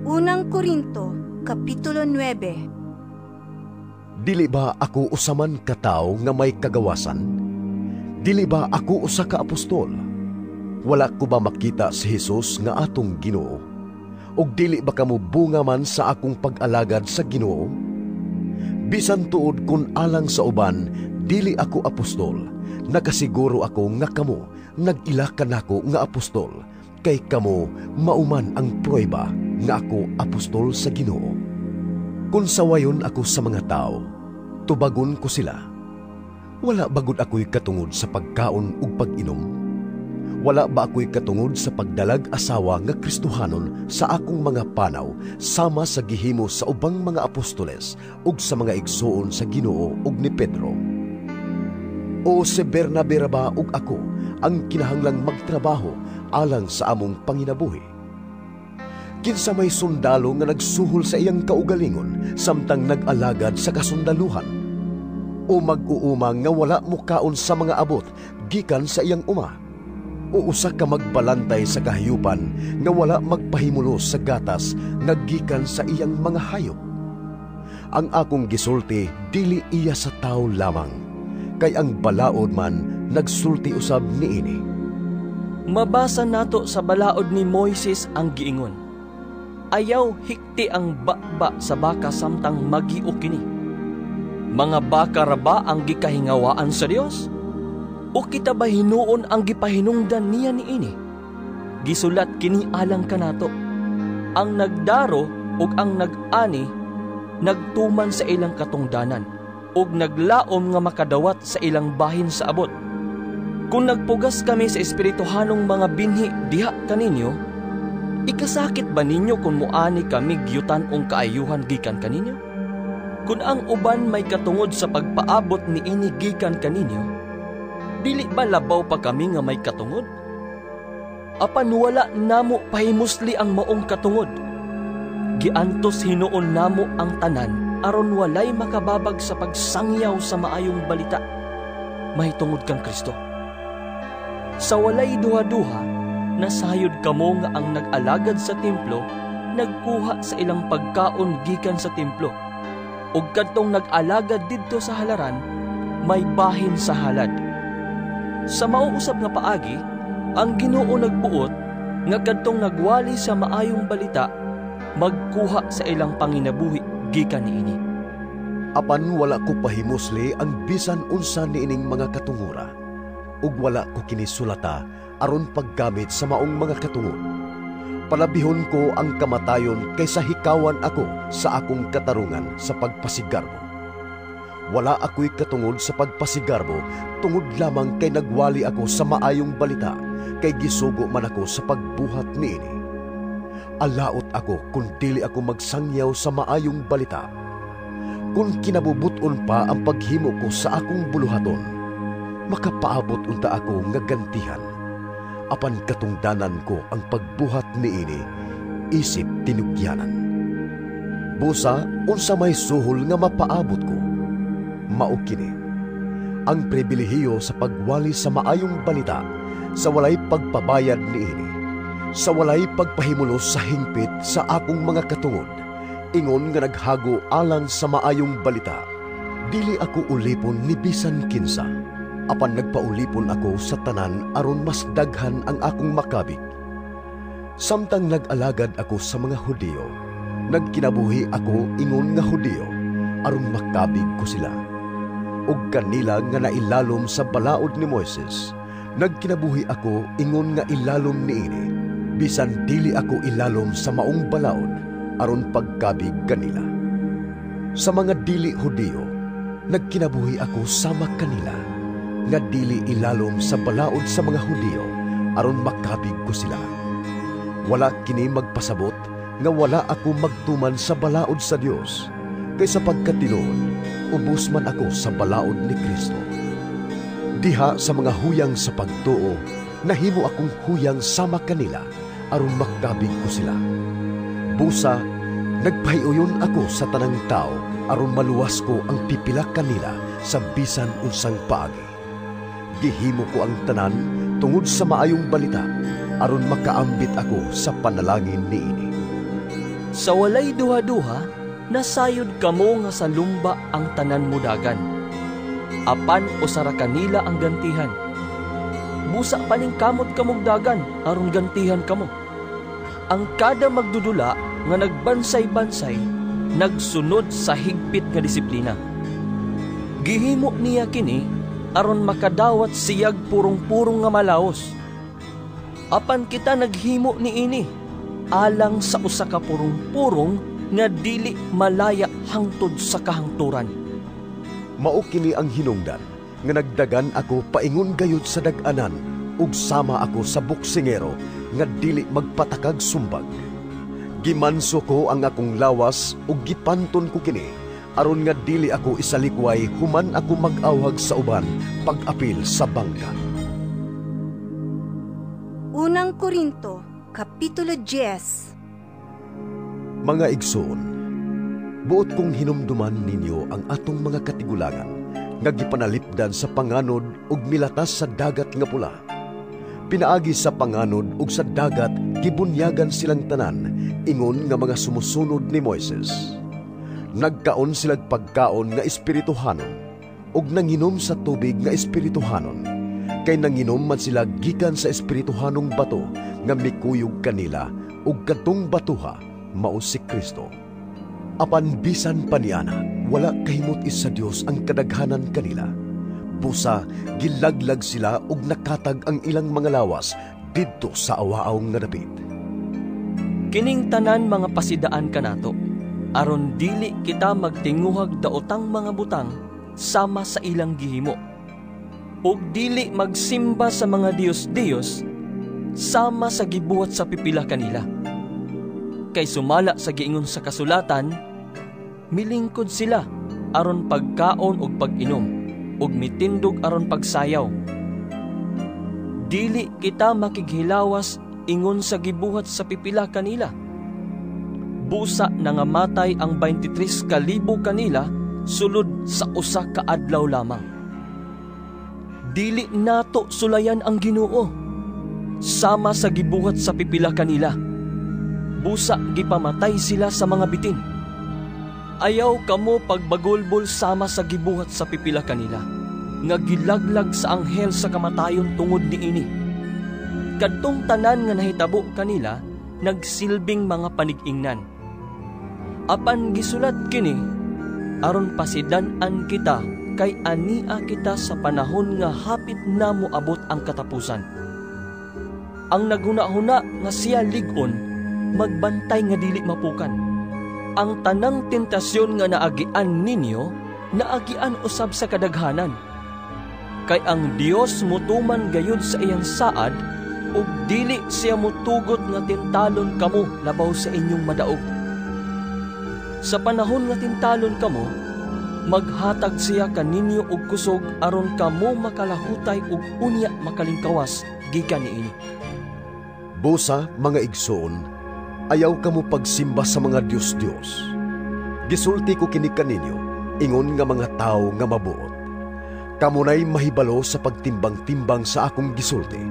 Unang Korinto, Kapitulo 9. Dili ba ako usaman ka tawo nga may kagawasan? Dili ba ako usa ka apostol? Wala ko ba makita si Jesus nga atong Ginoo? Ug dili ba kamo bunga man sa akong pag-alagad sa Ginoo? Bisan tuod kun alang sa uban, dili ako apostol, nakasiguro ako nga kamo nag-ila kanako nga apostol, kay kamo mauman ang prueba nga ako apostol sa Ginoo. Kun sawayon ako sa mga tao, tubagon ko sila. Wala bagud ako'y katungod sa pagkaon ug pag-inom? Wala ba ako'y katungod sa pagdalag asawa nga Kristohanon sa akong mga panaw sama sa gihimo sa ubang mga apostoles ug sa mga igsoon sa Ginoo ug ni Pedro? O si Bernabe ra ba ug ako ang kinahanglang magtrabaho alang sa among panginabuhi? Kinsa may sundalo nga nagsuhol sa iyang kaugalingon samtang nag-alagad sa kasundaluhan? O mag-uuma nga wala mukaon sa mga abot gikan sa iyang uma? O usa ka magbalantay sa kahayupan nga wala magpahimulos sa gatas nga gikan sa iyang mga hayop? Ang akong gisulti dili iya sa tawo lamang, kay ang balaod man nagsulti usab niini. Mabasa nato sa balaod ni Moises ang giingon, Ayaw hikti ang baba sa baka samtang magio kini. Mga baka ra ba ang gikahingawaan sa Dios? O kita ba hinuon ang gipahinungdan niya niini? Gisulat kini alang kanato. Ang nagdaro ug ang nag-ani nagtuman sa ilang katungdanan ug naglaom nga makadawat sa ilang bahin sa abot. Kung nagpugas kami sa espirituhanong mga binhi diha kaninyo, ikasakit ba ninyo kung muani kami gyutan ong kaayuhan gikan kaninyo? Kung ang uban may katungod sa pagpaabot niini gikan kaninyo, dili ba labaw pa kami nga may katungod? Apan wala namo pahimusli ang maong katungod. Giantos hinuon namo ang tanan aron walay makababag sa pagsangyaw sa maayong balita mahitungod kang Kristo. Sa walay duha-duha, nasayod kamo nga ang nag-alagad sa templo nagkuha sa ilang pagkaon gikan sa templo, ug kadtong nag-alagad didto sa halaran may bahin sa halad. Sa mauusab nga paagi, ang Ginoo nagbuot nga kadtong nagwali sa maayong balita magkuha sa ilang panginabuhi gikan niini. Apan wala ko pahimusli ang bisan unsa niining mga katungura, ug wala ko kini sulata aron paggamit sa maong mga katungod. Palabihon ko ang kamatayon kaysa hikawan ako sa akong katarungan sa pagpasigarbo. Wala ako'y katungod sa pagpasigarbo tungod lamang kay nagwali ako sa maayong balita, kay gisugo man ako sa pagbuhat niini. Alaot ako kung dili ako magsangyaw sa maayong balita. Kung kinabubuton pa ang paghimo ko sa akong buluhaton, makapaabot unta ako nga gantihan. Apan katungdanan ko ang pagbuhat niini, isip tinugyanan. Busa unsa may suhol nga mapaabot ko, mao kini ang pribilehiyo sa pagwali sa maayong balita sa walay pagpabayad niini, sa walay pagpahimulos sa hingpit sa akong mga katungod, ingon nga naghago alang sa maayong balita. Dili ako ulipon ni bisan kinsa, apan nagpaulipon ako sa tanan aron mas daghan ang akong makabig. Samtang nag-alagad ako sa mga Hudiyo, nagkinabuhi ako ingon nga Hudiyo aron makabig ko sila. Ug kanila nga nailalom sa balaod ni Moises, nagkinabuhi ako ingon nga ilalom niini, bisan dili ako ilalom sa maong balaod aron pagkabig kanila. Sa mga dili Hudiyo, nagkinabuhi ako sama kanila, nga dili ilalom sa balaod sa mga Hudiyo aron makabig ko sila. Wala kini magpasabot nga wala ako magtuman sa balaod sa Dios, kay sa pagkatinuod, ubos man ako sa balaod ni Kristo. Diha sa mga huyang sa pagtuo, nahimo akong huyang sama kanila aron makabig ko sila. Busa, nagpahiuyon ako sa tanang tao aron maluwas ko ang pipila kanila sa bisan unsang paagi. Gihimo ko ang tanan tungod sa maayong balita aron makaambit ako sa panalangin niini. Sa walay duha-duha, nasayod kamo nga sa lumba ang tanan mudagan. Apan usara kanila ang gantihan. Busa paningkamot kamog dagan aron gantihan kamo. Ang kada magdudula nga nagbansay-bansay nagsunod sa higpit nga disiplina. Gihimo niya kini aron makadawat siyag purong-purong nga malaos. Apan kita naghimo niini alang sa usa ka purong-purong nga dili malaya hangtod sa kahangturan. Mao kini ang hinungdan nga nagdagan ako paingon gayud sa dag-anan ug sama ako sa boksingero nga dili magpatakag sumbag. Gimanso ko ang akong lawas ug gipanton ko kini aron nga dili ako isalikway human ako mag-awhag sa uban pag-apil sa bangka. Unang Korinto, Kapitulo 10. Mga igsoon, buot kong hinumduman ninyo ang atong mga katigulangan nga gipanalipdan sa panganod ug milatas sa dagat nga pula. Pinaagi sa panganod ug sa dagat gibunyagan silang tanan ingon nga mga sumusunod ni Moises. Nagkaon silag pagkaon nga espirituhanon ug nanginom sa tubig nga espirituhanon, kay nanginom man sila gikan sa espirituhanong bato nga mikuyog kanila, ug kadtong batuha mao si Kristo. Apan bisan pa niana, wala kahimut-i sa Dios ang kadaghanan kanila. Busa gilaglag sila ug nakatag ang ilang mga lawas didto sa awaaw nga dapit. Kining tanan mga pasidaan kanato, aron dili kita magtinguhag daotang mga butang sama sa ilang gihimo, ug dili magsimba sa mga diyos-diyos sama sa gibuhat sa pipila kanila. Kay sumala sa giingon sa kasulatan, milingkod sila aron pagkaon ug pag-inom, ug mitindog aron pagsayaw. Dili kita makighilawas ingon sa gibuhat sa pipila kanila. Busa nangamatay ang 23,000 kanila sulod sa usa ka adlaw lamang. Dili nato sulayan ang Ginoo sama sa gibuhat sa pipila kanila. Busa gipamatay sila sa mga bitin. Ayaw kamo pagbagulbol sama sa gibuhat sa pipila kanila, nga gilaglag sa anghel sa kamatayon tungod niini. Kadtong tanan nga nahitabo kanila nagsilbing mga panig-ingnan. Apan gisulat kini aron pasidan-an kita kay ania kita sa panahon nga hapit na moabot ang katapusan. Ang naghuna-huna nga siya lig-on, magbantay nga dili mapukan. Ang tanang tentasyon nga naagian ninyo, naagian usab sa kadaghanan. Kay ang Dios mutuman gayud sa iyang saad, ug dili siya mutugot nga tintalon kamo labaw sa inyong madaog. Sa panahon nga tintalon kamo, maghatag siya kaninyo og kusog aron kamo makalahutay ug unya makalingkawas gikan niini. Busa, mga igsoon, ayaw kamo pagsimba sa mga Diyos-Diyos. Gisulti ko kini kaninyo, ingon nga mga tawo nga mabuot. Kamunay mahibalo sa pagtimbang-timbang sa akong gisulti.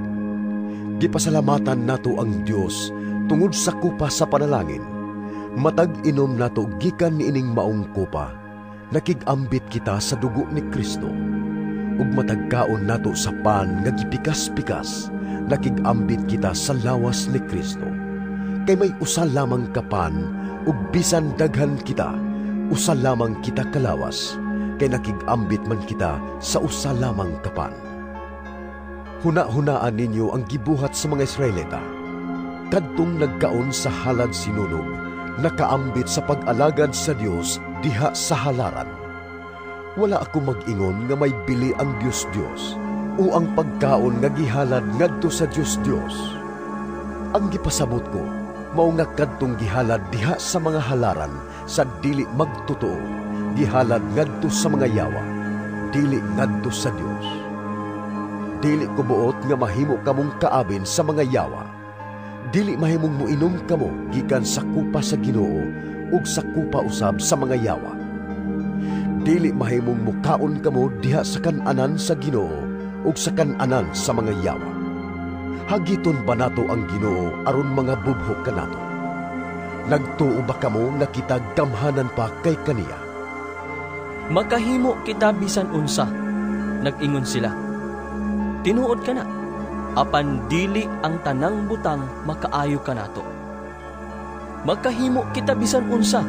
Gipasalamatan nato ang Dios tungod sa kupa sa panalangin. Matag inom nato gikan niining maong kupa, nakig-ambit kita sa dugo ni Kristo. Ug matagkaon nato sa pan nga gipikas-pikas, nakig-ambit kita sa lawas ni Kristo. Kay may usa lamang ka pan, ug bisan daghan kita, usa lamang kita kalawas, kay nakig-ambit man kita sa usa lamang ka pan. Huna-hunaan ninyo ang gibuhat sa mga Israelita. Kadtong nagkaon sa halad sinunog, nakaambit sa pag-alagad sa Dios diha sa halaran. Wala ako mag-ingon nga may bili ang Dios-Dios o ang pagkaon nga gihalad ngadto sa Dios-Dios. Ang gipasabot ko, mao nga kadtong gihalad diha sa mga halaran sa dili magtotoo, gihalad ngadto sa mga yawa, dili ngadto sa Dios. Dili ko buot nga mahimo kamong kaabin sa mga yawa. Dili mahimong moinom kamo gikan sa kupa sa Ginoo ug sa kupa usab sa mga yawa. Dili mahimong mukaon kamo diha sa kan-anan sa Ginoo ug sa kan-anan sa mga yawa. Hagiton ba nato ang Ginoo aron mga bubhok kanato? Nagtuo ba kamo nga kita gamhanan pa kay kaniya? Makahimo kita bisan unsa, nag-ingon sila. Tinuod ka na, apan dili ang tanang butang makaayo kanato. Makahimo kita bisan unsa,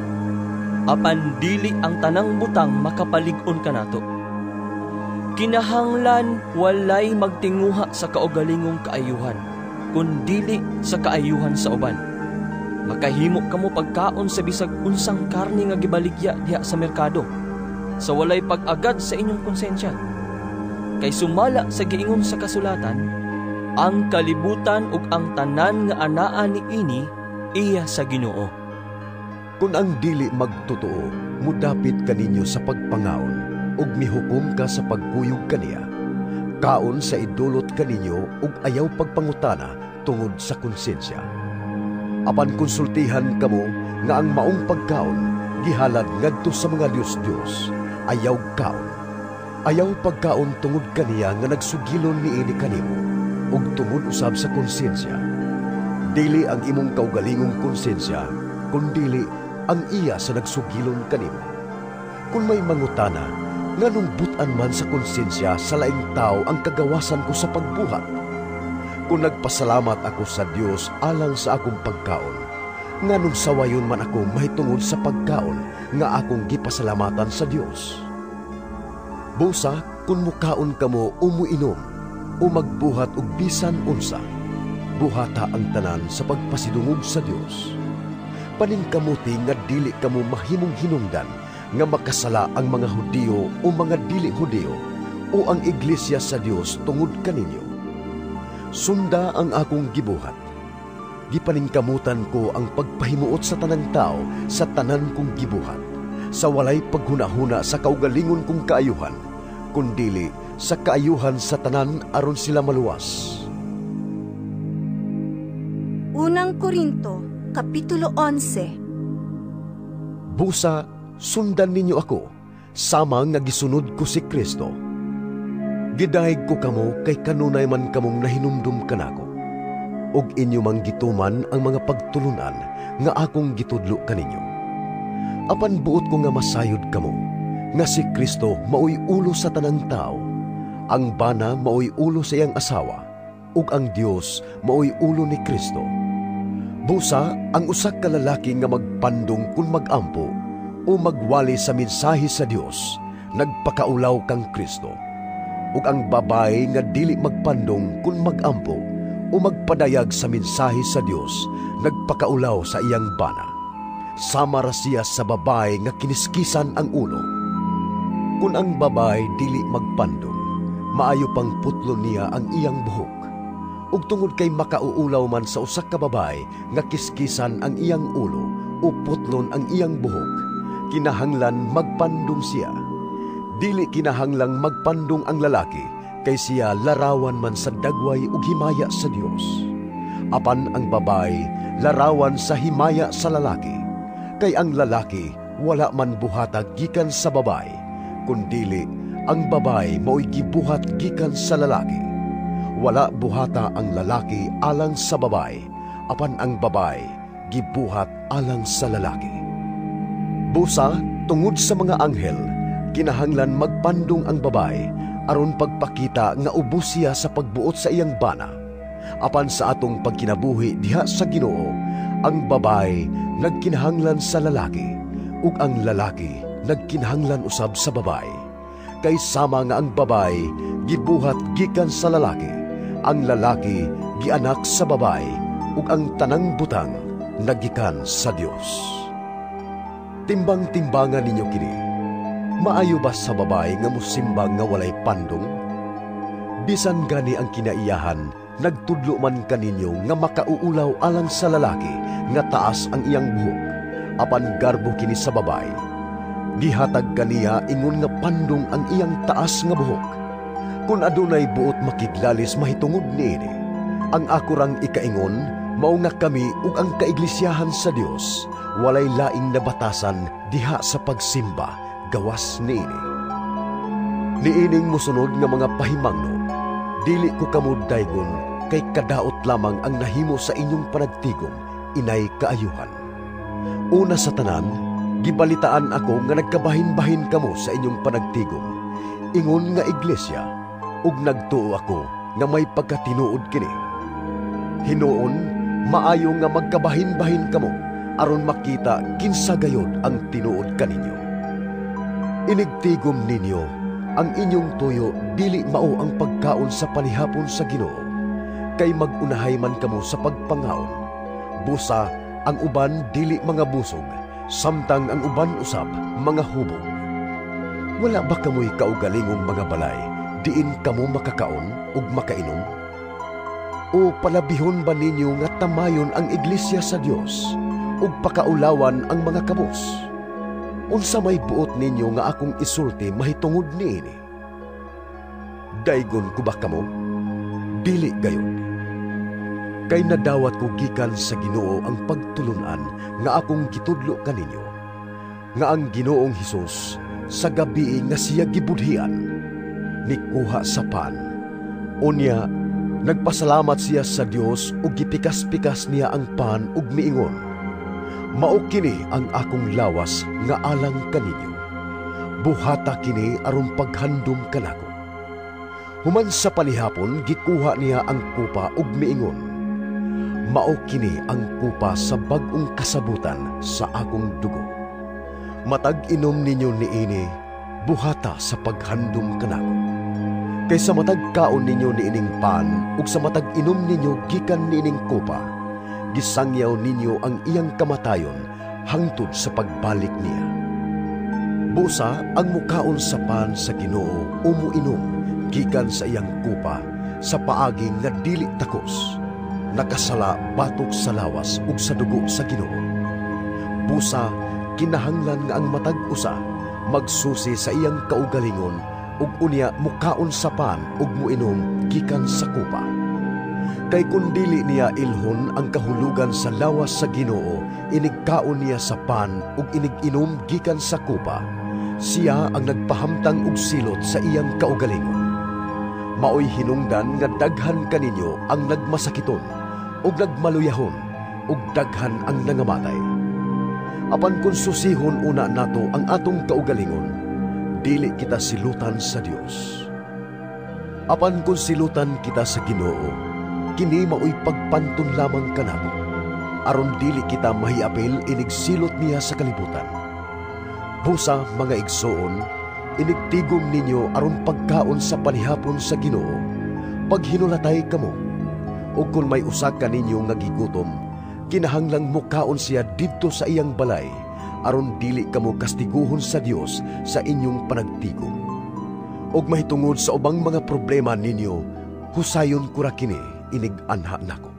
apan dili ang tanang butang makapalig-on kanato. Kinahanglan walay magtinguha sa kaugalingong kaayuhan, kun dili sa kaayuhan sa uban. Makahimo kamo pagkaon sa bisag unsang karne nga gibaligya diha sa merkado, sa walay pag-agad sa inyong konsensya. Kay sumala sa giingon sa kasulatan, ang kalibutan ug ang tanan nga anaa niini iya sa Ginoo. Kun ang dili magtotoo, mudapit kaninyo sa pagpangaon ug mihukom ka sa pagkuyog kaniya. Kaon sa idulot kaninyo ug ayaw pagpangutana tungod sa konsensya. Apan konsultihan kamo nga ang maong pagkaon gihalad ngadto sa mga Dios-Dios, ayaw kaon. Ayaw pagkaon tungod kaniya nga nagsugilon niini kanimo ug tungod usab sa konsensya. Dili ang imong kaugalingong konsensya, kundili ang iya sa nagsugilon kanimo. Kung may mangutana, nganong butan man sa konsensya sa laing tao ang kagawasan ko sa pagbuhat? Kung nagpasalamat ako sa Dios alang sa akong pagkaon, Nganong sawayon man ako mahitungod sa pagkaon nga akong gipasalamatan sa Dios? Busa kung mukaon kamo o muinom o magbuhat og bisan unsa, buhata ang tanan sa pagpasidungog sa Dios. Paningkamuti nga dili kamo mahimong hinungdan nga makasala ang mga Hudiyo o mga dili Hudiyo o ang iglesia sa Dios tungod kaninyo. Sunda ang akong gibuhat. Gipaningkamutan ko ang pagpahimuot sa tanang tao sa tanan kong gibuhat, sa walay paghunahuna sa kaugalingon kong kaayuhan, kundili sa kaayuhan sa tanan aron sila maluwas. Unang Korinto, Kapitulo 11. Busa, sundan ninyo ako, sama nga gisunod ko si Kristo. Gidayeg ko kamo kay kanunay man kamong nahinumdum kanako, ug inyo mang gituman ang mga pagtulunan nga akong gitudlo kaninyo. Apan buot ko nga masayod kamo, nga si Kristo maoy ulo sa tanang tao, ang bana maoy ulo sa iyang asawa, ug ang Dios maoy ulo ni Kristo. Busa, ang usa ka lalaki nga magpandong kun magampo o magwali sa mensahe sa Dios, nagpakaulaw kang Kristo. Ug ang babae nga dili magpandong kun magampo o magpadayag sa mensahe sa Dios, nagpakaulaw sa iyang bana. Sama ra siya sa babae nga kiniskisan ang ulo. Kun ang babae dili magpandong, maayo pang putlo niya ang iyang buhok. Ug tungod kay makauulaw man sa usa ka babae nga kiskisan ang iyang ulo o putlon ang iyang buhok, kinahanglan magpandong siya. Dili kinahanglang magpandong ang lalaki, kay siya larawan man sa dagway ug himaya sa Dios. Apan ang babae larawan sa himaya sa lalaki, kay ang lalaki wala man buhata gikan sa babae, kundili ang babae mao'y gibuhat gikan sa lalaki. Wala buhata ang lalaki alang sa babae, apan ang babae gibuhat alang sa lalaki. Busa, tungod sa mga anghel, kinahanglan magpandong ang babae aron pagpakita nga ubos siya sa pagbuot sa iyang bana. Apan sa atong pagkinabuhi diha sa Ginoo, ang babae nagkinahanglan sa lalaki, ug ang lalaki nagkinahanglan usab sa babae. Kay sama nga ang babae gibuhat gikan sa lalaki, ang lalaki gianak sa babae, ug ang tanang butang nagikan sa Dios. Timbang-timbangan ninyo kini. Maayo ba sa babae nga mosimba nga walay pandong? Bisan gani ang kinaiyahan, nagtudlo man kaninyo nga makauulaw alang sa lalaki nga taas ang iyang buhok, apan garbo kini sa babae. Gihatag kaniya ingon nga pandong ang iyang taas nga buhok. Kun adunay buot makiglalis mahitungod niini, ang ako rang ikaingon, mao nga kami ug ang kaiglesyahan sa Dios walay laing nabatasan diha sa pagsimba gawas niini. Niining mosunod nga mga pahimangno, dili ko kamo daygon kay kadaot lamang ang nahimo sa inyong panagtigom inay kaayuhan. Una sa tanan, gibalitaan ako nga nagkabahin-bahin kamo sa inyong panagtigom, ingon nga iglesia, ug nagtuo ako nga may pagkatinuod kini. Hinuon, maayo nga magkabahin-bahin kamo aron makita kinsa gayod ang tinuod kaninyo. Inigtigom ninyo, ang inyong tuyo dili mao ang pagkaon sa panihapon sa Ginoo, kay magunahay man kamo sa pagpangaon. Busa ang uban dili mga busog, samtang ang uban usab mga hubog. Wala ba kamoy kaugalingong mga balay diin kamo makakaon ug makainom? O palabihon ba ninyo nga tamayon ang iglesia sa Dios ug pakaulawan ang mga kabos? Unsa may buot ninyo nga akong isulti mahitungod niini? Daygon ko ba kamo? Dili gayud. Kay nadawat ko gikan sa Ginoo ang pagtulun-an nga akong gitudlo kaninyo, nga ang Ginoong Hesus sa gabi nga siya gibudhian, nikuha sa pan. Unya, nagpasalamat siya sa Dios ug gipikas-pikas niya ang pan ug miingon, "Mao kini ang akong lawas nga alang kaninyo. Buhata kini aron paghandom kanako." Human sa panihapon, gikuha niya ang kupa ug miingon, Mao kini ang kupa sa bag-ong kasabutan sa akong dugo. Matag inom ninyo niini, buhata sa paghandom kanako. Kay sa matag kaon ninyo niining pan ug sa matag inom ninyo gikan niining kupa, gisangyaw ninyo ang iyang kamatayon hangtod sa pagbalik niya. Busa ang mukaon sa pan sa Ginoo o muinom gikan sa iyang kupa sa paagi nga dili takos, nakasala batok sa lawas ug sa dugo sa Ginoo. Busa kinahanglan nga ang matag usa magsusi sa iyang kaugalingon ug unya mukaon sa pan ug muinom gikan sa kupa. Kay kun dili niya ilhon ang kahulugan sa lawas sa Ginoo, inigkaon niya sa pan ug inig-inom gikan sa kupa, siya ang nagpahamtang og silot sa iyang kaugalingon. Maoy hinungdan nga daghan kaninyo ang nagmasakiton ug nagmaluyahon ug daghan ang nangamatay. Apan kung susihon una nato ang atong kaugalingon, dili kita silutan sa Dios. Apan kung silutan kita sa Ginoo, kini maoy pagpanton lamang kanato, aron dili kita mahiapil inig silot niya sa kalibutan. Busa, mga igsoon, inigtigom ninyo aron pagkaon sa panihapon sa Ginoo, paghinulatay kamo. Ug kung may usa kaninyo nga gigutom, kinahanglang mukaon siya didto sa iyang balay, aron dili kamo kastiguhon sa Dios sa inyong panagtigom. Og mahitungod sa ubang mga problema ninyo, husayon ko ra kini inig-anha nako.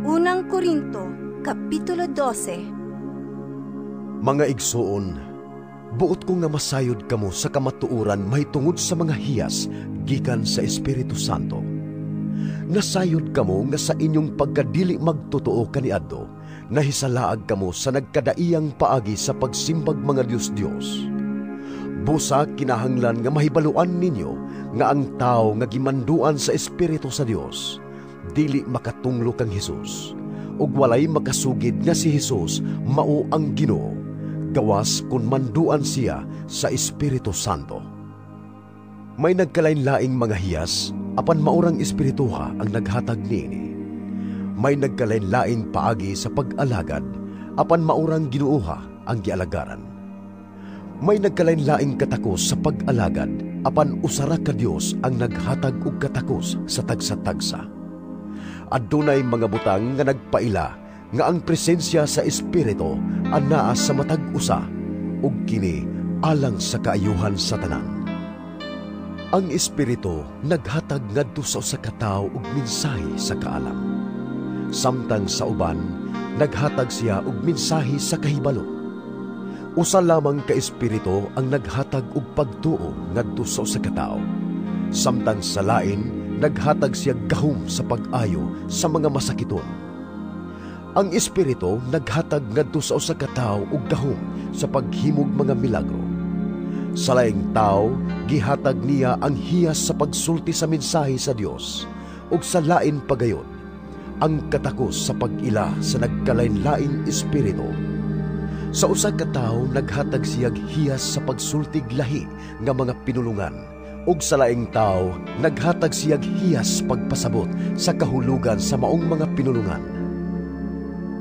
Unang Korinto, Kapitulo 12. Mga igsoon, buot ko nga masayod kamo sa kamatuoran mahitungod sa mga hiyas gikan sa Espiritu Santo. Nasayod kamo nga sa inyong pagkadili magtotoo kaniadto, nahisalaag kamo sa nagkadaiyang paagi sa pagsimbag mga Dios-Dios. Busa kinahanglan nga mahibaluan ninyo nga ang tao nga gimanduan sa Espiritu sa Dios, dili makatunglo kang Hesus, ug walay makasugid nga si Hesus mao ang Ginoo, gawas kun manduan siya sa Espiritu Santo. May nagkalain-laing mga hiyas, apan maurang espirituha ang naghatag niini. May nagkalain-laing paagi sa pag-alagad, apan maurang Ginooha ang gialagaran. May nagkalain-laing katakos sa pag-alagad, apan usara ka Dios ang naghatag og katakos sa tagsa-tagsa. Adunay mga butang nga nagpaila nga ang presensya sa Espiritu anaa sa matag usa, ug kini alang sa kaayuhan sa tanan. Ang Espiritu naghatag ngadto sa usa ka tawo og mensahe sa kaalam, samtang sa uban naghatag siya og mensahe sa kahibalo. Usa lamang ka Espiritu ang naghatag og pagtuo ngadto sa usa ka tawo, samtang sa lain naghatag siya gahom sa pag-ayo sa mga masakiton. Ang Espiritu naghatag ngadto sa usa ka tawo og gahom sa paghimog mga milagro. Sa laing tawo gihatag niya ang hiyas sa pagsulti sa mensahe sa Dios, ug sa lain pagayon ang katakos sa pag-ila sa nagkalain-laing espiritu. Sa usa ka tawo naghatag siyag hiyas sa pagsultig lahi nga mga pinulungan, ug sa laing tawo naghatag siyag hiyas pagpasabot sa kahulugan sa maong mga pinulungan.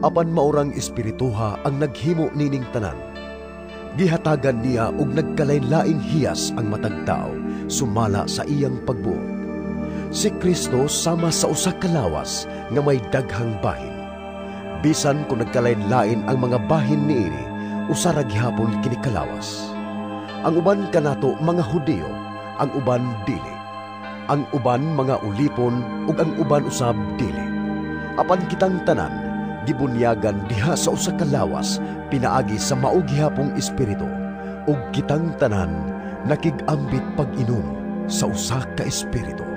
Apan maurang espirituha ang naghimo nining tanan. Gihatagan niya og nagkalain-laing hiyas ang matag tawo sumala sa iyang pagbuot. Si Kristo sama sa usa ka lawas nga may daghang bahin. Bisan kung nagkalain-lain ang mga bahin niini, usa ra gihapon kini kalawas. Ang uban kanato mga Hudiyo, ang uban dili. Ang uban mga ulipon ug ang uban usab dili. Apan kitang tanan gibunyagan diha sa usa ka lawas pinaagi sa mao gihapong espiritu, ug kitang tanan nakig-ambit pag-inom sa usa ka espiritu.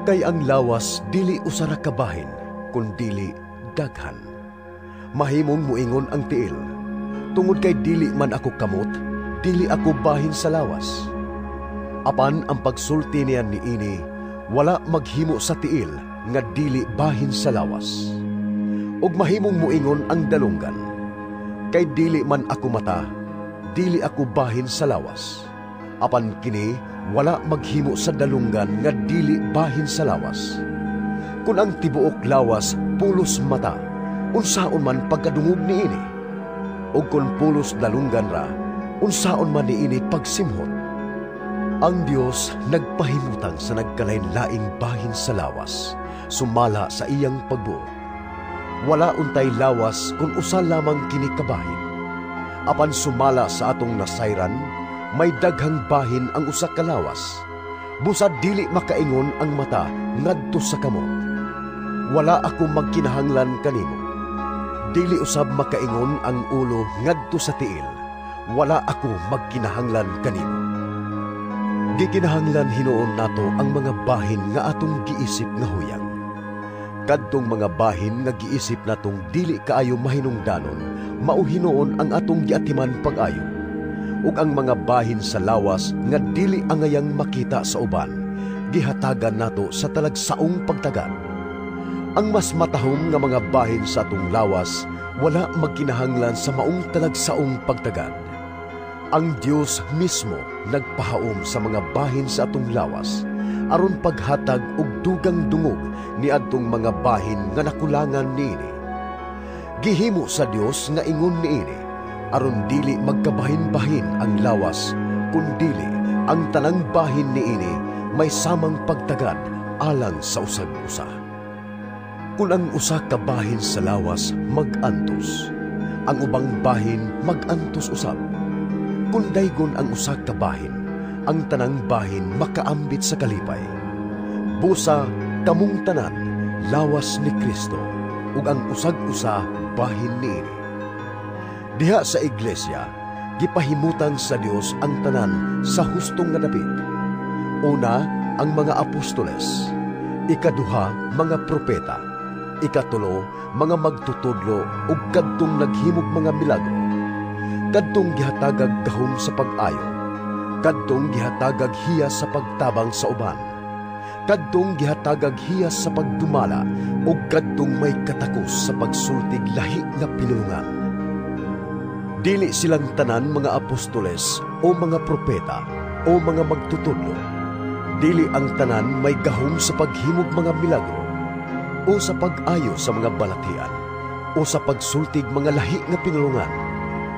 Kay ang lawas dili usa ra ka bahin, kun dili daghan. Mahimong muingon ang tiil, tungod kay dili man ako kamot, dili ako bahin sa lawas. Apan ang pagsulti niya niini wala maghimo sa tiil nga dili bahin sa lawas. Ug mahimong muingon ang dalunggan, kay dili man ako mata, dili ako bahin sa lawas. Apan kini wala maghimo sa dalunggan nga dili bahin sa lawas. Kung ang tibuok lawas pulos mata, unsaon man pagkadungog niini? Ug kung pulos dalunggan ra, unsaon man niini pagsimhot? Ang Dios nagpahimutang sa nagkalain-laing bahin sa lawas, sumala sa iyang pagbuot. Wala untay lawas kung usa lamang kini kabahin. Apan sumala sa atong nasayran, may daghang bahin ang usa ka lawas. Busa dili makaingon ang mata ngadto sa kamot, "Wala ako magkinahanglan kanimo." Dili usab makaingon ang ulo ngadto sa tiil, "Wala ako magkinahanglan kanimo." Gikinahanglan hinuon nato ang mga bahin nga atong giisip nga huyang. Kadtong mga bahin nga giisip natong dili kaayo mahinungdanon, mao hinuon ang atong giatiman pag-ayo. Ug ang mga bahin sa lawas nga dili angayang makita sa uban, gihatagan nato sa talagsaong pagtagad. Ang mas matahom nga mga bahin sa atong lawas wala magkinahanglan sa maong talagsaong pagtagad. Ang Dios mismo nagpahaom sa mga bahin sa atong lawas aron paghatag og dugang dungog niadtong mga bahin nga nakulangan niini. Gihimo sa Dios nga ingon niini aron dili magkabahin-bahin ang lawas, kundili ang tanang bahin niini may samang pagtagad alang sa usag-usa. Kung ang usa ka bahin sa lawas mag-antos, ang ubang bahin mag-antos usab. Kung daygon ang usa ka bahin, ang tanang bahin makaambit sa kalipay. Busa kamong tanan lawas ni Kristo, ug ang usag-usa bahin niini. Diha sa iglesia, gipahimutang sa Dios ang tanan sa hustong nga dapit. Una, ang mga apostoles; ikaduha, mga propeta; ikatulo, mga magtutudlo ug kadtong naghimog mga milagro, kadtong gihatagag gahom sa pag-ayo, kadtong gihatagag hiyas sa pagtabang sa uban, kadtong gihatagag hiyas sa pagdumala ug kadtong may katakos sa pagsultig lahi nga pinulungan. Dili silang tanan mga apostoles o mga propeta o mga magtutudlo. Dili ang tanan may gahom sa paghimog mga milagro o sa pag-ayo sa mga balatian, o sa pagsultig mga lahi nga pinulungan,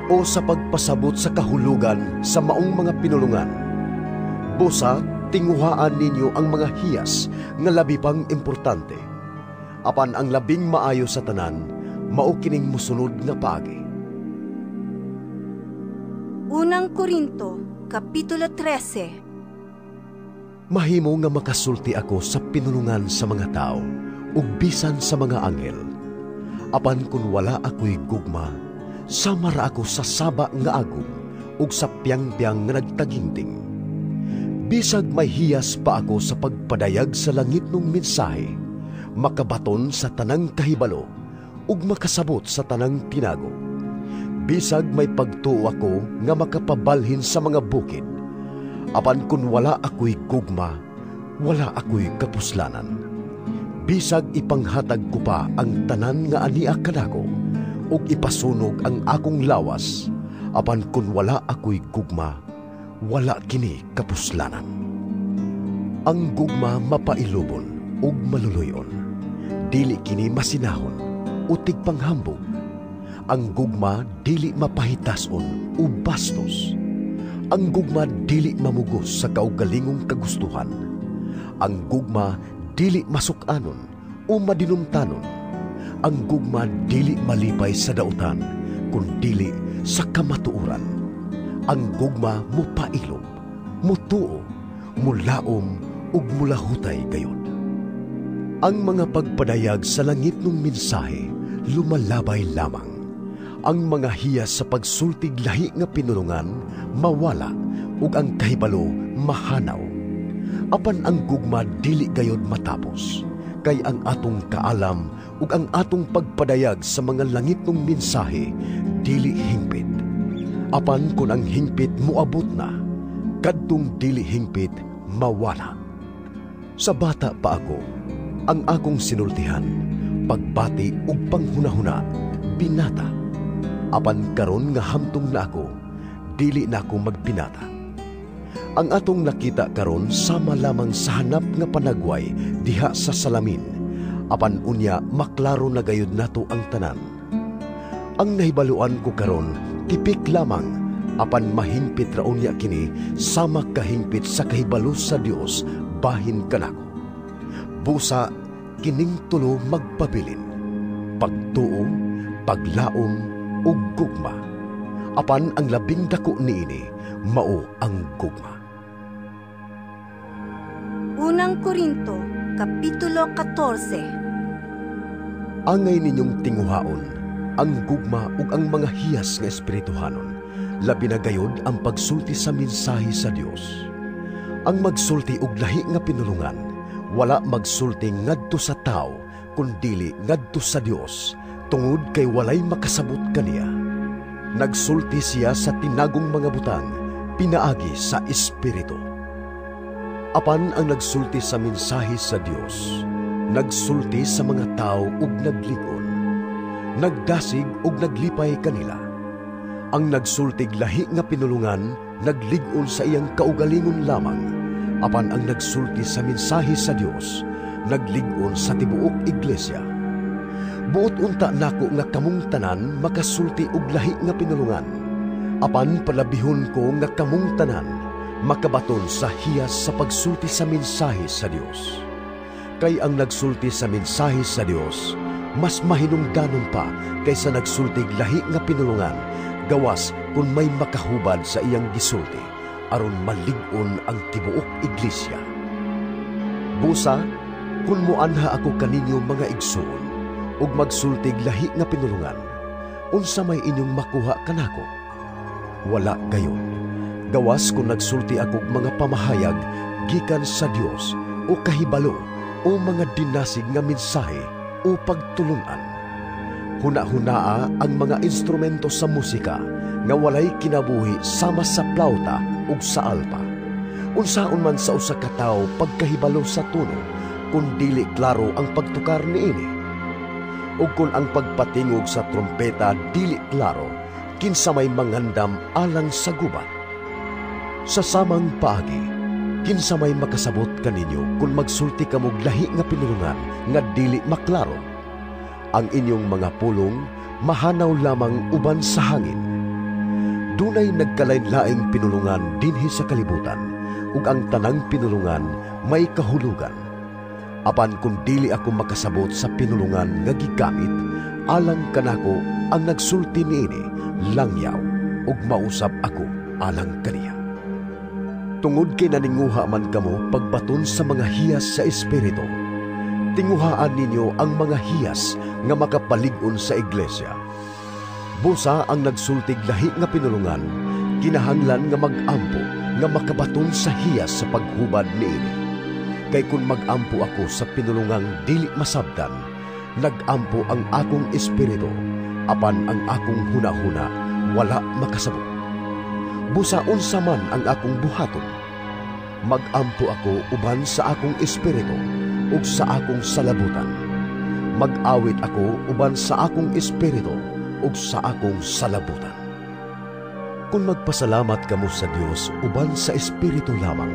o sa pagpasabot sa kahulugan sa maong mga pinulungan. Busa, tinguhaan ninyo ang mga hiyas nga labi pang importante. Apan ang labing maayo sa tanan, mao kining mosunod nga paagi. Unang Korinto, Kapitulo 13. Mahimo nga makasulti ako sa pinulungan sa mga tao ug bisan sa mga anghel. Apan kun wala ako'y gugma, sama ra ako sa saba nga agom ug sa piyang-piyang nga nagtaginting. Bisag may hiyas pa ako sa pagpadayag sa langitnong mensahe, makabaton sa tanang kahibalo ug makasabot sa tanang tinago. Bisag may pagtuo ako nga makapabalhin sa mga bukid, apan kun wala ako'y gugma, wala ako'y kapuslanan. Bisag ipanghatag ko pa ang tanan nga ania kanako ug ipasunog ang akong lawas, apan kun wala ako'y gugma, wala kini kapuslanan. Ang gugma mapailubon ug maluluyon. Dili kini masinahon o tigpanghambog. Ang gugma dili mapahitason o bastos. Ang gugma dili mamugos sa kaugalingong kagustuhan. Ang gugma dili masuk-anon o madinumtanon. Ang gugma dili malipay sa dautan, kun dili sa kamatuoran. Ang gugma mupailob, mutuo, mulaom ug mulahutay gayod. Ang mga pagpadayag sa langitnong mensahe lumalabay lamang. Ang mga hiyas sa pagsultig lahi nga pinulungan mawala ug ang kahibalo mahanaw. Apan ang gugma dili gayod matapos, kay ang atong kaalam ug ang atong pagpadayag sa mga langitnong mensahe dili hingpit. Apan kun ang hingpit moabot na, kadtong dili hingpit mawala. Sa bata pa ako, ang akong sinultihan, pagbati ug panghunahuna, binata. Apan karon nga hamtong na ako, dili na ako magbinata. Ang atong nakita karon sama lamang sa hanap nga panagway diha sa salamin, Apan unya maklaro na gayud nato ang tanan. Ang nahibaluan ko karon tipik lamang, apan mahingpit ra unya kini sama kahingpit sa kahibalo sa Dios bahin kanako. Busa kining tulo magpabilin: pagtuo, paglaom ug gugma. Apan ang labing dako niini mao ang gugma. Unang Korinto, Kapitulo 14. Angay ninyong tinguhaon ang gugma ug ang mga hiyas nga espirituhanon, labi na gayod ang pagsulti sa mensahe sa Dios. Ang magsulti og lahi nga pinulungan, wala magsulti ngadto sa tawo, kundili ngadto sa Dios, tungod kay walay makasabot kaniya. Nagsulti siya sa tinagong mga butang, pinaagi sa Espiritu. Apan ang nagsulti sa mensahe sa Dios, nagsulti sa mga tao ug naglig-on, nagdasig ug naglipay kanila. Ang nagsultig lahi nga pinulungan, naglig-on sa iyang kaugalingon lamang, apan ang nagsulti sa mensahe sa Dios, naglig-on sa tibuok iglesia. Buot unta nako nga kamong tanan makasulti og lahi nga pinulungan, apan palabihon ko nga kamong tanan makabaton sa hiyas sa pagsulti sa mensahe sa Dios. Kay ang nagsulti sa mensahe sa Dios, mas mahinungdanon pa kaysa nagsultig lahi nga pinulungan, gawas kung may makahubad sa iyang gisulti, aron malig-on ang tibuok iglesia. Busa, kung muanha ako kaninyo mga igsoon, ug magsultig lahi nga pinulungan, unsa may inyong makuha kanako? Wala gayon. Gawas kung nagsulti akog mga pamahayag gikan sa Dios o kahibalo o mga dinasig nga mensahe o pagtulunan. Huna-hunaa ang mga instrumento sa musika nga walay kinabuhi sama sa plauta ug sa alpa. Unsaon man sa usa ka tawo pagkahibalo sa tono kung dili klaro ang pagtukar niini? Ug kung ang pagpatingog sa trompeta dili klaro, kinsa may mangandam alang sa gubat? Sa samang paagi, kinsa may makasabot kaninyo kung magsulti kamog lahi nga pinulungan nga dili maklaro? Ang inyong mga pulong mahanaw lamang uban sa hangin. Dunay nagkalain-laing pinulungan dinhi sa kalibutan, ug ang tanang pinulungan may kahulugan. Apan kung dili ako makasabot sa pinulungan nga gigamit, alang kanako ang nagsulti niini langyaw, ug mausap ako alang kaniya. Tungod kay naninguha man kamo pagbaton sa mga hiyas sa Espiritu, tinguhaan ninyo ang mga hiyas nga makapalig-on sa iglesia. Busa ang nagsultig lahi nga pinulungan, kinahanglan nga mag-ampo nga makabaton sa hiyas sa paghubad niini. Kay kung mag-ampo ako sa pinulungang dili masabtan, nag-ampo ang akong espiritu, apan ang akong hunahuna wala makasabot. Busa unsa man ang akong buhaton, mag-ampo ako uban sa akong espiritu ug sa akong salabutan. Mag-awit ako uban sa akong espiritu ug sa akong salabutan. Kung magpasalamat kamo sa Dios uban sa espiritu lamang,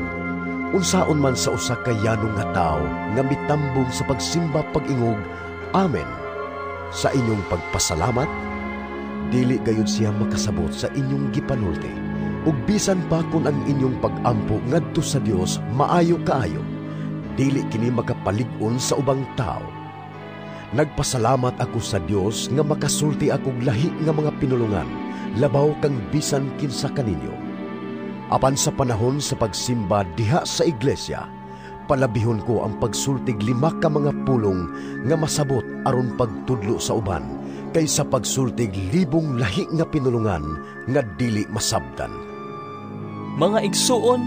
unsaon man sa usa ka yanong nga tawo nga mitambong sa pagsimba pag-ingog, Amen, sa inyong pagpasalamat, dili gayud siya makasabot sa inyong gipanulti. Ug bisan pa kung ang inyong pag-ampo ngadto sa Dios maayo kaayo, dili kini makapalig-on sa ubang tao. Nagpasalamat ako sa Dios nga makasulti akog lahi nga mga pinulungan, labaw kang bisan kinsa kaninyo. Apan sa panahon sa pagsimba diha sa iglesia, palabihon ko ang pagsultig 5 ka mga pulong nga masabot aron pagtudlo sa uban, kaysa pagsultig 1,000 lahi nga pinulungan nga dili masabtan. Mga igsuon,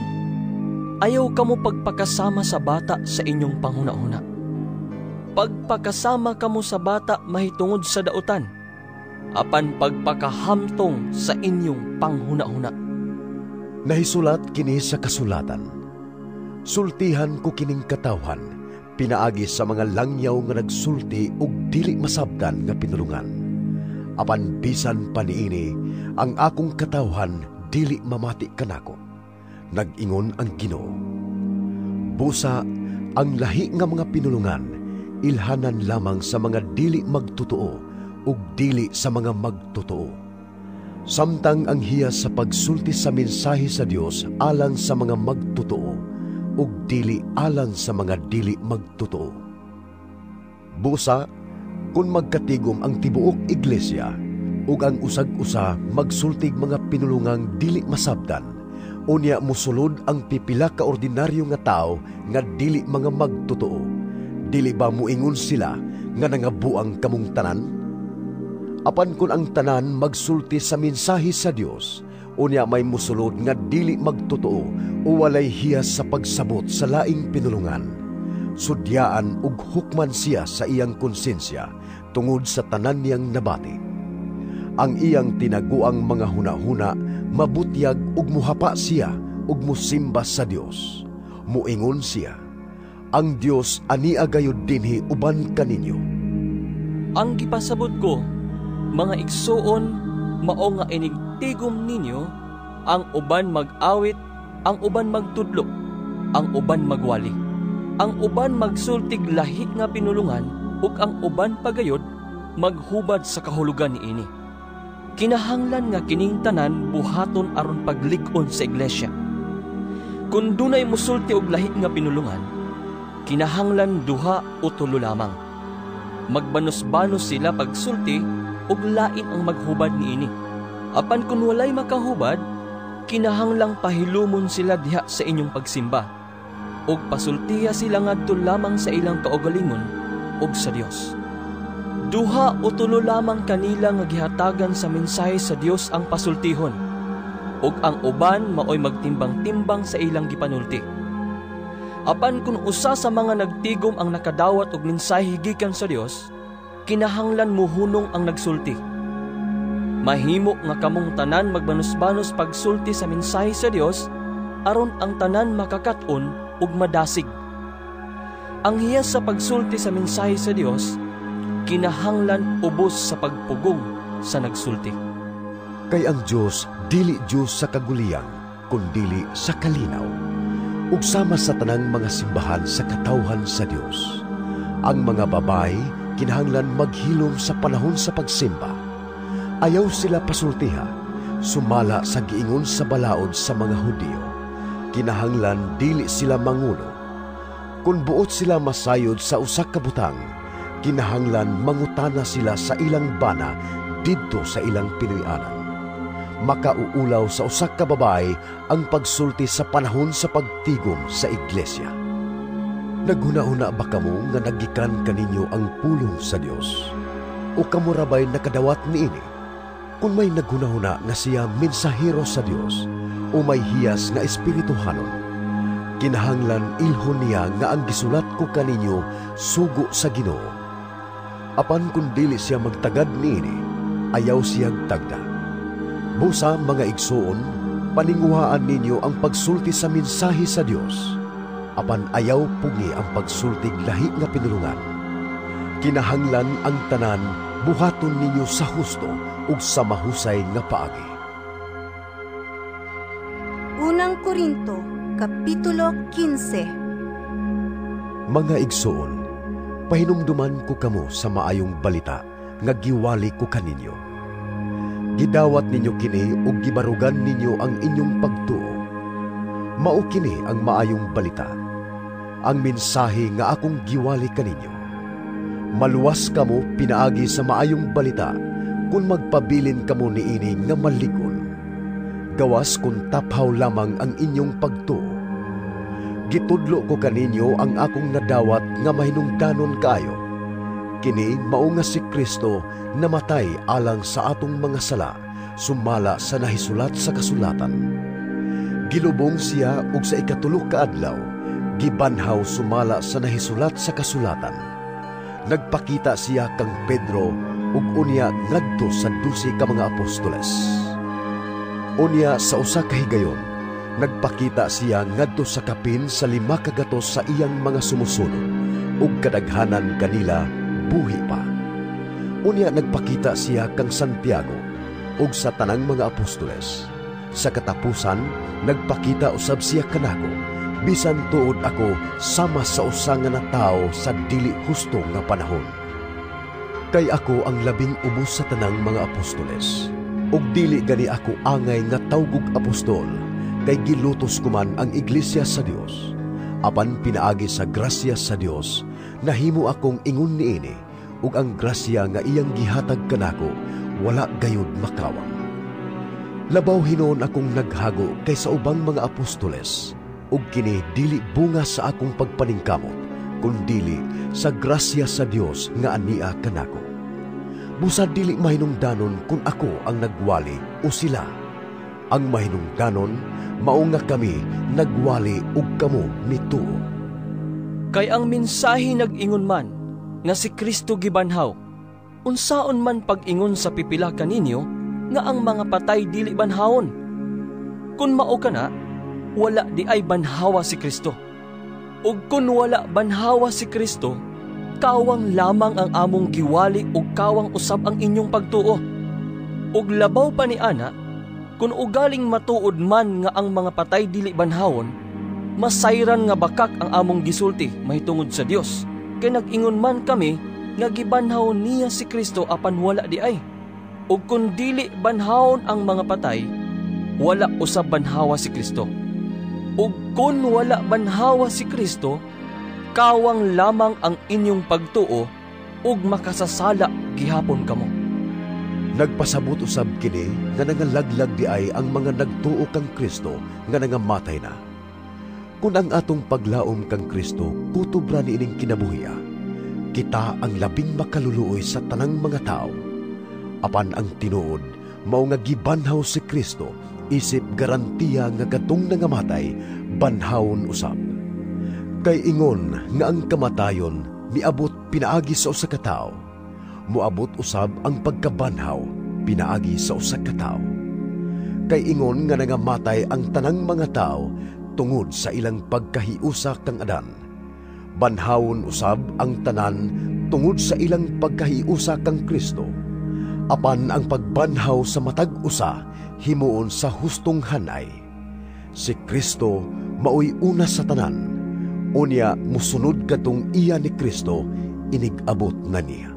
ayaw kamo pagpakasama sa bata sa inyong panghuna-huna. Pagpakasama kamo sa bata mahitungod sa dautan, apan pagpakahamtong sa inyong panghuna-huna. Nahisulat kini sa kasulatan, sultihan ko kining katawhan, pinaagi sa mga langyaw nga nagsulti ug dili masabtan nga pinulungan. Apan bisan pa niini, ang akong katawhan dili mamati kanako. Nag-ingon ang Ginoo. Busa ang lahi nga mga pinulungan, ilhanan lamang sa mga dili magtotoo ug dili sa mga magtotoo. Samtang ang hiyas sa pagsulti sa mensahe sa Dios alang sa mga magtotoo ug dili alang sa mga dili magtotoo. Busa, kung magkatigom ang tibuok iglesia ug ang usag-usa magsultig mga pinulungang dili masabtan, unya mosulod ang pipila ka ordinaryo nga tawo nga dili mga magtotoo, dili ba muingon sila nga nangabuang kamong tanan? Apan kun ang tanan magsulti sa mensahe sa Dios, unya may musulod nga dili magtotoo o walay hiyas sa pagsabot sa laing pinulungan, sudyaan ug hukman siya sa iyang konsensya tungod sa tanan niyang nabati. Ang iyang tinaguang mga hunahuna mabutyag ug muhapa siya ug musimba sa Dios. Muingon siya, ang Dios ania gayud dinhi uban kaninyo. Ang gipasabot ko, mga igsuoon, mao nga inigtigom ninyo, ang uban mag-awit, ang uban magtudlo, ang uban magwali, ang uban magsultig lahi nga pinulungan, ug ang uban pagayod maghubad sa kahulugan niini. Kinahanglan nga kining tanan buhaton aron paglig-on sa iglesia. Kung dunay musulti og lahi nga pinulungan, kinahanglan duha o tulo lamang. Magbanos-banos sila pagsulti ug lain ang maghubad niini. Apan kung walay makahubad, kinahanglang pahilumon sila diha sa inyong pagsimba, ug pasultiya sila ngadto lamang sa ilang kaugalingon ug sa Dios. Duha o tulo lamang kanila nga gihatagan sa mensahe sa Dios ang pasultihon, ug ang uban maoy magtimbang-timbang sa ilang gipanulti. Apan kung usa sa mga nagtigom ang nakadawat og mensahe gikan sa Dios, kinahanglan muhunong ang nagsulti. Mahimo nga kamong tanan magbanos-banos pagsulti sa mensahe sa Dios aron ang tanan makakat-on ug madasig. Ang hiyas sa pagsulti sa mensahe sa Dios kinahanglan ubos sa pagpugong sa nagsulti. Kay ang Dios dili Dios sa kaguliyang, kundili sa kalinaw, ug sama sa tanang mga simbahan sa katawhan sa Dios. Ang mga babae kinahanglan maghilom sa panahon sa pagsimba. Ayaw sila pasultiha, sumala sa giingon sa balaod sa mga Hudiyo. Kinahanglan dili sila mangulo. Kung buot sila masayod sa usa ka butang, kinahanglan mangutana sila sa ilang bana didto sa ilang Pinoy-anan. Makauulaw sa usa ka babae ang pagsulti sa panahon sa pagtigom sa iglesia. Naghuna-huna ba kamo nga nagikan kaninyo ang pulong sa Dios? O kamo rabay nakadawat niini? Kung may naghuna-huna nga siya mensahero sa Dios o may hiyas nga espirituhanon, kinahanglan ilhon niya nga ang gisulat ko kaninyo sugo sa Ginoo. Apan kung dili siya magtagad niini, ayaw siyang tagda. Busa, mga igsuon, paninguhaan ninyo ang pagsulti sa mensahe sa Dios. Apan ayaw pugi ang pagsultig lahi nga pinulungan. Kinahanglan ang tanan buhaton ninyo sa husto ug sa mahusay nga paagi. Unang Korinto, Kapitulo 15. Mga igsuon, pahinumduman ko kamo sa maayong balita nga giwali ko kaninyo. Gidawat ninyo kini ug gibarugan ninyo ang inyong pagtuo. Mao kini ang maayong balita, ang mensahe nga akong giwali kaninyo. Maluwas kamo pinaagi sa maayong balita kung magpabilin kamo niini nga malig-on. Gawas kung taphaw lamang ang inyong pagtuo. Gitudlo ko kaninyo ang akong nadawat nga mahinungdanon kaayo. Kini mao nga si Kristo namatay alang sa atong mga sala, sumala sa nahisulat sa kasulatan. Gilubong siya ug sa ikatulo ka adlaw, gibanhaw sumala sa nahisulat sa kasulatan. Nagpakita siya kang Pedro ug unya ngadto sa 12 ka mga apostoles. Unya sa usa ka higayon, nagpakita siya ngadto sa kapin sa 5 ka gatos sa iyang mga sumusunod ug kadaghanan kanila buhi pa. Unya nagpakita siya kang Santiago ug sa tanang mga apostoles. Sa katapusan, nagpakita usab siya kanako Bisan tuod ako sama sa usa nga natawo sa dili husto nga panahon. Kay ako ang labing ubos sa tanang mga apostoles, ug dili gani ako angay nga tawgog apostol, kay gilutos ko man ang iglesia sa Dios. Apan pinaagi sa grasya sa Dios, nahimo akong ingon niini, ug ang grasya nga iyang gihatag kanako wala gayud makawang. Labaw hinuon akong naghago kaysa ubang mga apostoles, ug kini dili bunga sa akong pagpaningkamot, kundili sa grasya sa Dios nga ania kanako. Busa dili mahinungdanon kung ako ang nagwali o sila. Ang mahinungdanon mao nga kami nagwali ug kamo nituo. Kay ang mensahe nag-ingon man nga si Kristo gibanhaw, unsaon man pag-ingon sa pipila kaninyo nga ang mga patay dili banhawon? Kun mao kana, wala di ay banhawa si Kristo. Ug kun wala banhawa si Kristo, kawang lamang ang among giwali ug kawang usab ang inyong pagtuo. Ug labaw pa ni ana, kun ugaling matuod man nga ang mga patay dili banhawon, masayran nga bakak ang among gisulti mahitungod sa Dios. Kay nag-ingon man kami nga gibanhaw niya si Kristo apan wala di ay. Ug kun dili banhawon ang mga patay, wala usab banhawa si Kristo. Ug kun wala banhawa si Kristo, kawang lamang ang inyong pagtuo ug makasasala gihapon kamo. Nagpasabot usab kini nga nangalaglag di ay ang mga nagtuo kang Kristo nga nangamatay na. Kun ang atong paglaom kang Kristo kutob ra niining kinabuhia, kita ang labing makaluluoy sa tanang mga tao. Apan ang tinuod mao nga gibanhaw si Kristo isip garantiya nga katong nangamatay banhawon usab. Kay ingon nga ang kamatayon miabot pinaagi sa usa ka tawo, moabot usab ang pagkabanhaw pinaagi sa usa ka tawo. Kay ingon nga nangamatay ang tanang mga tawo tungod sa ilang pagkahiusa kang Adan, banhawon usab ang tanan tungod sa ilang pagkahiusa kang Kristo. Apan ang pagbanhaw sa matag usa himuon sa hustong hanay. Si Kristo maoy una sa tanan, unya musunod kadtong iya ni Kristo inig-abot na niya.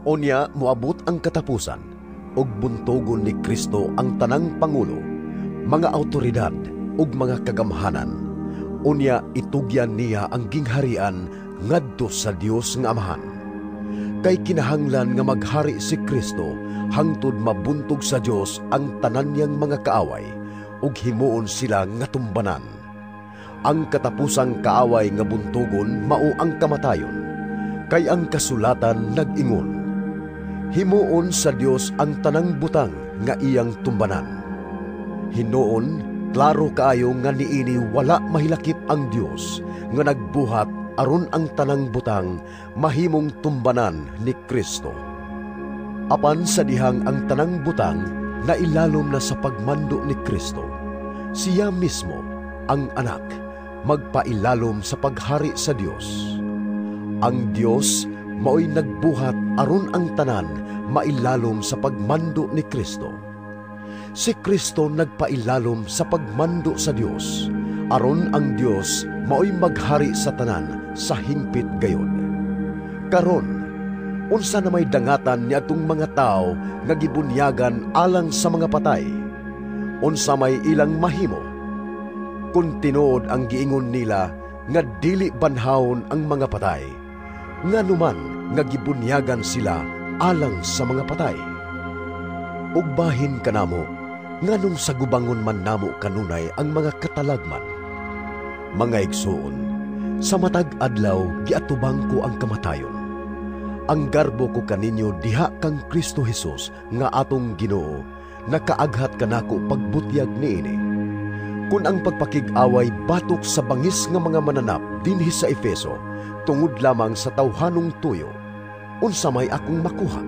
Unya moabot ang katapusan, ug buntogon ni Kristo ang tanang pangulo, mga autoridad ug mga kagamhanan. Unya itugyan niya ang gingharian ngadto sa Dios nga Amahan. Kay kinahanglan nga maghari si Kristo hangtod mabuntog sa Dios ang tanan niyang mga kaaway ug himuon sila nga tumbanan. Ang katapusang kaaway nga buntogon mao ang kamatayon. Kay ang kasulatan nag-ingon, himuon sa Dios ang tanang butang nga iyang tumbanan. Hinuon, klaro kaayo nga niini wala mahilakip ang Dios nga nagbuhat aron ang tanang butang mahimong tumbanan ni Kristo. Apan sa dihang ang tanang butang nailalom na sa pagmando ni Kristo, siya mismo, ang anak, magpailalom sa paghari sa Dios. Ang Dios maoy nagbuhat aron ang tanan mailalom sa pagmando ni Kristo. Si Kristo nagpailalom sa pagmando sa Dios, aron ang Dios maoy maghari sa tanan sa hingpit gayod. Karon, unsa na may dangatan niadtong mga tawo nga gibunyagan alang sa mga patay? Unsa may ilang mahimo? Kun tinuod ang giingon nila nga dili banhawon ang mga patay, nganuman nga gibunyagan sila alang sa mga patay? Ug bahin kanamo, nganong sagubangon man namo kanunay ang mga katalagman? Mga igsoon, sa matag adlaw giatubang ko ang kamatayon. Ang garbo ko kaninyo diha kang Kristo Hesus nga atong Ginoo, nakaaghat kanako pagbutyag niini. Kun ang pagpakig-away batok sa bangis nga mga mananap dinhi sa Efeso, tungod lamang sa tawhanong tuyo, unsa may akong makuha?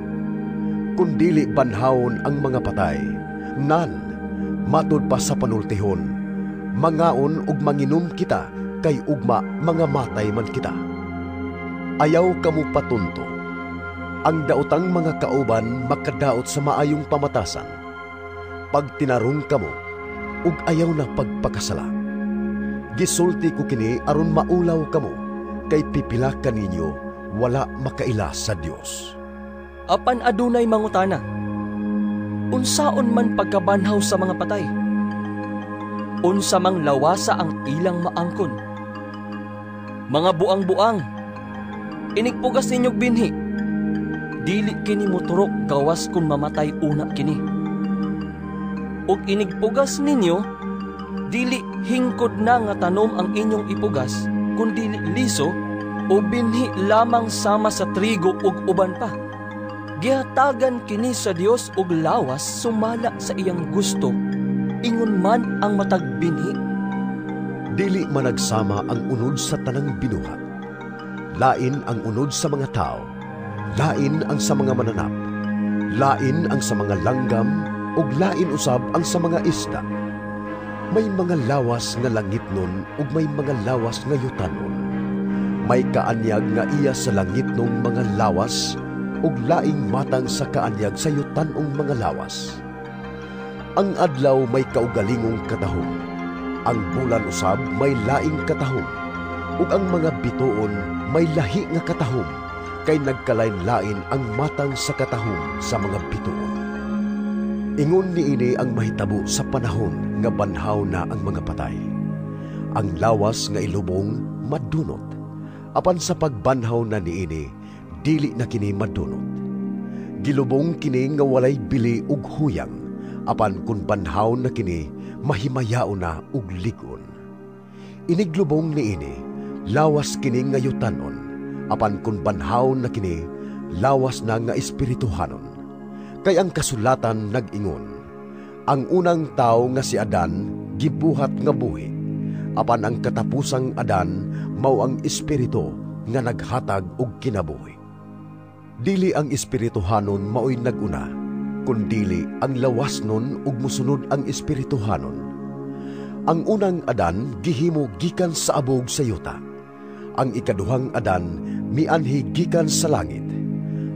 Kun dili banhawon ang mga patay, nan, matud pa sa panultihon, mangaon ug manginom kita kay ugma mga matay man kita. Ayaw kamo patunto. Ang daotang mga kauban makadaot sa maayong pamatasan. Pagtinarong kamo, ug ayaw na pagpakasala. Gisulti ko kini aron maulaw kamo, kay pipila kaninyo wala makaila sa Dios. Apan adunay mangutana, unsaon man pagkabanhaw sa mga patay? Unsa mang lawasa ang ilang maangkon? Mga buang-buang, inigpugas ninyog binhi, dili kini moturok gawas kun mamatay una kini. Ug inigpugas ninyo, dili hingkod na nga tanom ang inyong ipugas, kun dili liso o binhi lamang sama sa trigo ug uban pa. Gihatagan kini sa Dios og lawas sumala sa iyang gusto, ingon man ang matag binhi. Dili managsama ang unod sa tanang binuhat. Lain ang unod sa mga tao, lain ang sa mga mananap, lain ang sa mga langgam, ug lain usab ang sa mga isda. May mga lawas nga langitnon ug may mga lawas nga yutanon. May kaanyag nga iya sa langitnong mga lawas ug laing matang sa kaanyag sa yutanong mga lawas. Ang adlaw may kaugalingong katahom, ang bulan usab may laing katahom, ug ang mga bituon may lahi nga katahom, kay nagkalain-lain ang matang sa katahom sa mga bituon. Ingon niini ang mahitabo sa panahon nga banhaw na ang mga patay. Ang lawas nga ilubong madunot, apan sa pagbanhaw na niini, dili na kini madunot. Gilubong kini nga walay bili ug huyang, apan kun banhaw na kini, mahimayao na ug lig-on. Iniglubong niini, lawas kini nga yutanon, apan kun banhaw na kini, lawas na nga espirituhanon. Kay ang kasulatan nag-ingon, ang unang tao nga si Adan gibuhat nga buhi, apan ang katapusang Adan mao ang espiritu nga naghatag og kinabuhi. Dili ang espirituhanon maoy nag-una, kundili ang lawasnon ug mosunod ang espirituhanon. Ang unang Adan gihimo gikan sa abog sa yuta. Ang ikaduhang Adan mianhi gikan sa langit.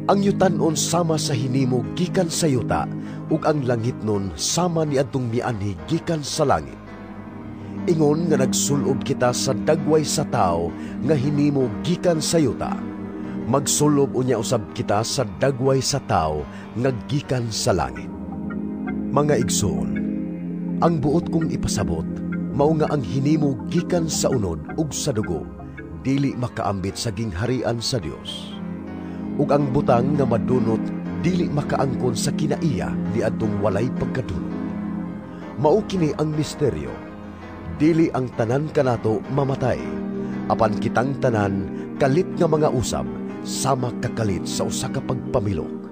Ang yutanon sama sa hinimo gikan sa yuta, ug ang langitnon sama niadtong mianhi gikan sa langit. Ingon nga nagsulob kita sa dagway sa tao nga hinimo gikan sa yuta, magsulob unya usab kita sa dagway sa tao nga gikan sa langit. Mga igsoon, ang buot kong ipasabot mao nga ang hinimo gikan sa unod ug sa dugo dili makaambit sa gingharian sa Dios. Ug ang butang nga madunot dili makaangkon sa kinaiya niadtong walay pagkadunot. Mao kini ang misteryo. Dili ang tanan kanato mamatay, apan kitang tanan kalit nga mga usab sama kakalit sa usa ka pagpamilok.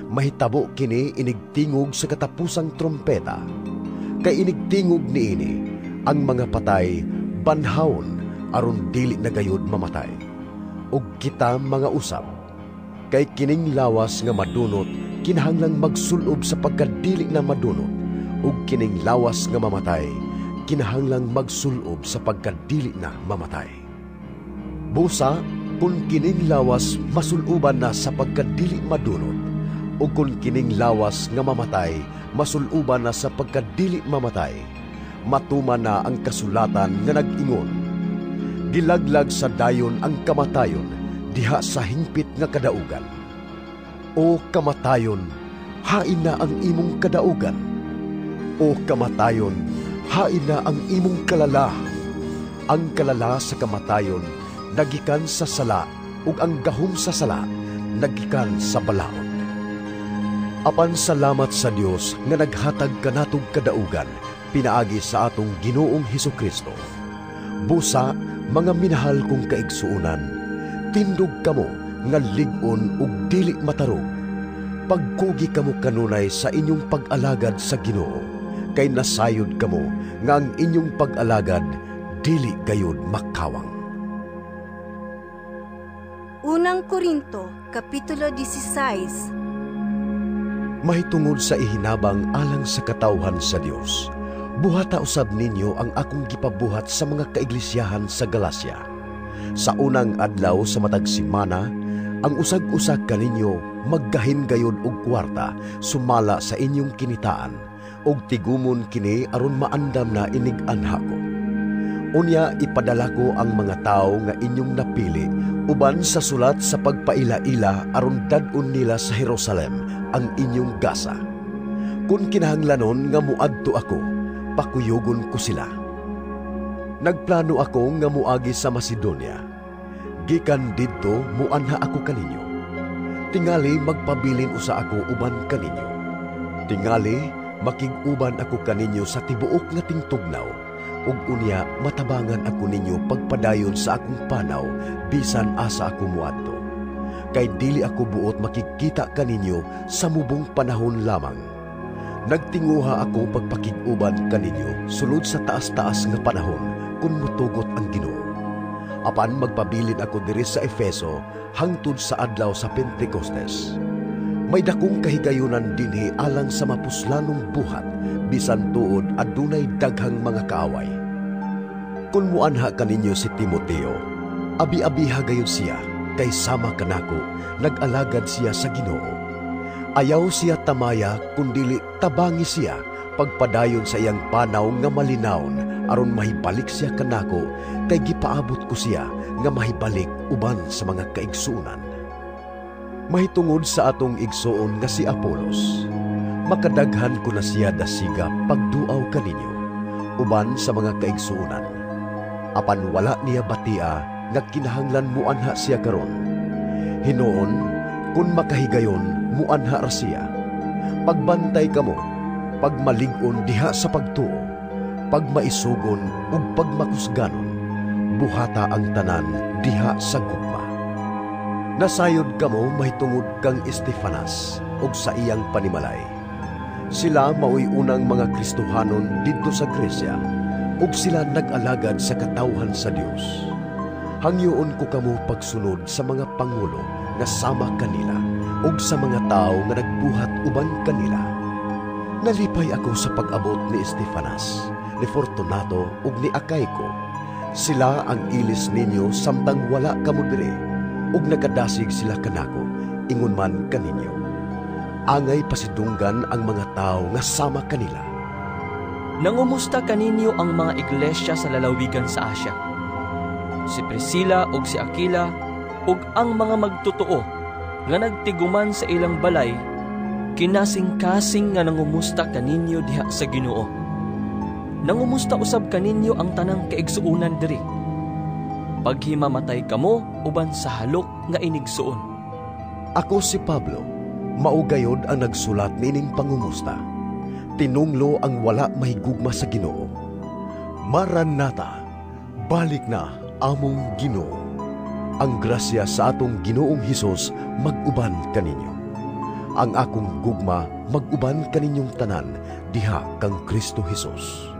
Mahitabo kini inigtingog sa katapusang trompeta. Kay inigtingog niini ang mga patay banhawon aron dili na gayud mamatay. Ug kita mga usab, kay kining lawas nga madunot kinahanglang magsulob sa pagkadili na madunot, ug kining lawas nga mamatay kinahanglang magsulob sa pagkadili na mamatay. Busa kun kining lawas masuluban na sa pagkadili madunot, ug kun kining lawas nga mamatay masuluban na sa pagkadili mamatay, matuman na ang kasulatan nga nag-ingon, gilaglag sa dayon ang kamatayon diha sa hingpit nga kadaugan. O kamatayon, hain na ang imong kadaugan. O kamatayon, hain na ang imong kalala. Ang kalala sa kamatayon nagikan sa sala, ug ang gahom sa sala nagikan sa balaod. Apan salamat sa Dios nga naghatag kanatog kadaugan pinaagi sa atong Ginoong Hesukristo. Busa, mga minahal kong kaigsuonan, tindog kamo nga lig-on ug dili matarog. Pagkugi kamo kanunay sa inyong pag-alagad sa Ginoo, kay nasayod kamo nga ang inyong pag-alagad dili gayud makawang. Unang Korinto, Kapitulo 16. Mahitungod sa ihinabang alang sa katawhan sa Dios, buhata usab ninyo ang akong gipabuhat sa mga kaiglisyahan sa Galacia. Sa unang adlaw sa matag semana, ang usag-usag kaninyo maggahin gayud og kwarta sumala sa inyong kinitaan, og tigumon kini aron maandam na inig-anha ko. Unya ipadala ko ang mga tawo nga inyong napili uban sa sulat sa pagpaila-ila aron dad-on nila sa Jerusalem ang inyong gasa. Kung kinahanglanon nga muadto ako, pakuyugon ko sila. Nagplano ako nga muagi sa Macedonia. Gikan didto muanha ako kaninyo. Tingali magpabilin usa ako uban kaninyo. Tingali makig-uban ako kaninyo sa tibuok nga tingtugnaw, ug unya matabangan ako ninyo pagpadayon sa akong panaw bisan asa ako muadto. Kay dili ako buot makigkita kaninyo sa mubong panahon lamang. Nagtinguha ako pagpakig-uban kaninyo sulod sa taas-taas nga panahon kung mutugot ang Ginoo. Apan magpabilin ako diri sa Efeso hangtod sa adlaw sa Pentecostes. May dakong kahigayunan dinhi alang sa mapuslanong buhat bisan tuod adunay daghang mga kaaway. Kun muanha kaninyo si Timoteo, abi-abiha gayud siya kay sama kanako nag-alagad siya sa Ginoo. Ayaw siya tamaya kundili tabangi siya pagpadayon sa iyang panaw nga malinawon aron mahibalik siya kanako kay gipaabot ko siya nga mahibalik uban sa mga kaigsuonan. Mahitungod sa atong igsuon nga si Apolos, makadaghan ko na siya dasiga pagduaw kaninyo uban sa mga kaigsuonan. Apan wala niya batia nga kinahanglan muanha siya karon. Hinuon, kun makahigayon, muanha ra siya. Pagbantay kamo, pagmalig-on diha sa pagtuo, pagmaisugon ug pagmakusganon, buhata ang tanan diha sa gugma. Nasayod kamo mahitungod kang Estefanas ug sa iyang panimalay. Sila maoy unang mga Kristohanon didto sa Gresya ug sila nag-alagad sa katawhan sa Dios. Hangyoon ko kamo pagsunod sa mga pangulo nga sama kanila ug sa mga tawo nga nagbuhat uban kanila. Nalipay ako sa pag-abot ni Estefanas, ni Fortunato ug ni Acaico. Sila ang ilis ninyo samtang wala kamo diri, ug nakadasig sila kanako, ingon man kaninyo. Angay pasidunggan ang mga tawo nga sama kanila. Nangumusta kaninyo ang mga iglesia sa lalawigan sa Asia. Si Priscilla ug si Aquila ug ang mga magtotoo nga nagtiguman sa ilang balay, kinasing-kasing nga nangumusta kaninyo diha sa Ginoo. Nangumusta usab kaninyo ang tanang kaigsuonan diri. Paghimamatay kamo uban sa halok nga inigsuon. Ako si Pablo, mao gayod ang nagsulat nining pangumusta. Tinunglo ang wala mahigugma sa Ginoo. Maranatha, balik na among Ginoo. Ang grasya sa atong Ginoong Hesus mag-uban kaninyo. Ang akong gugma mag-uban kaninyong tanan diha kang Kristo Hesus.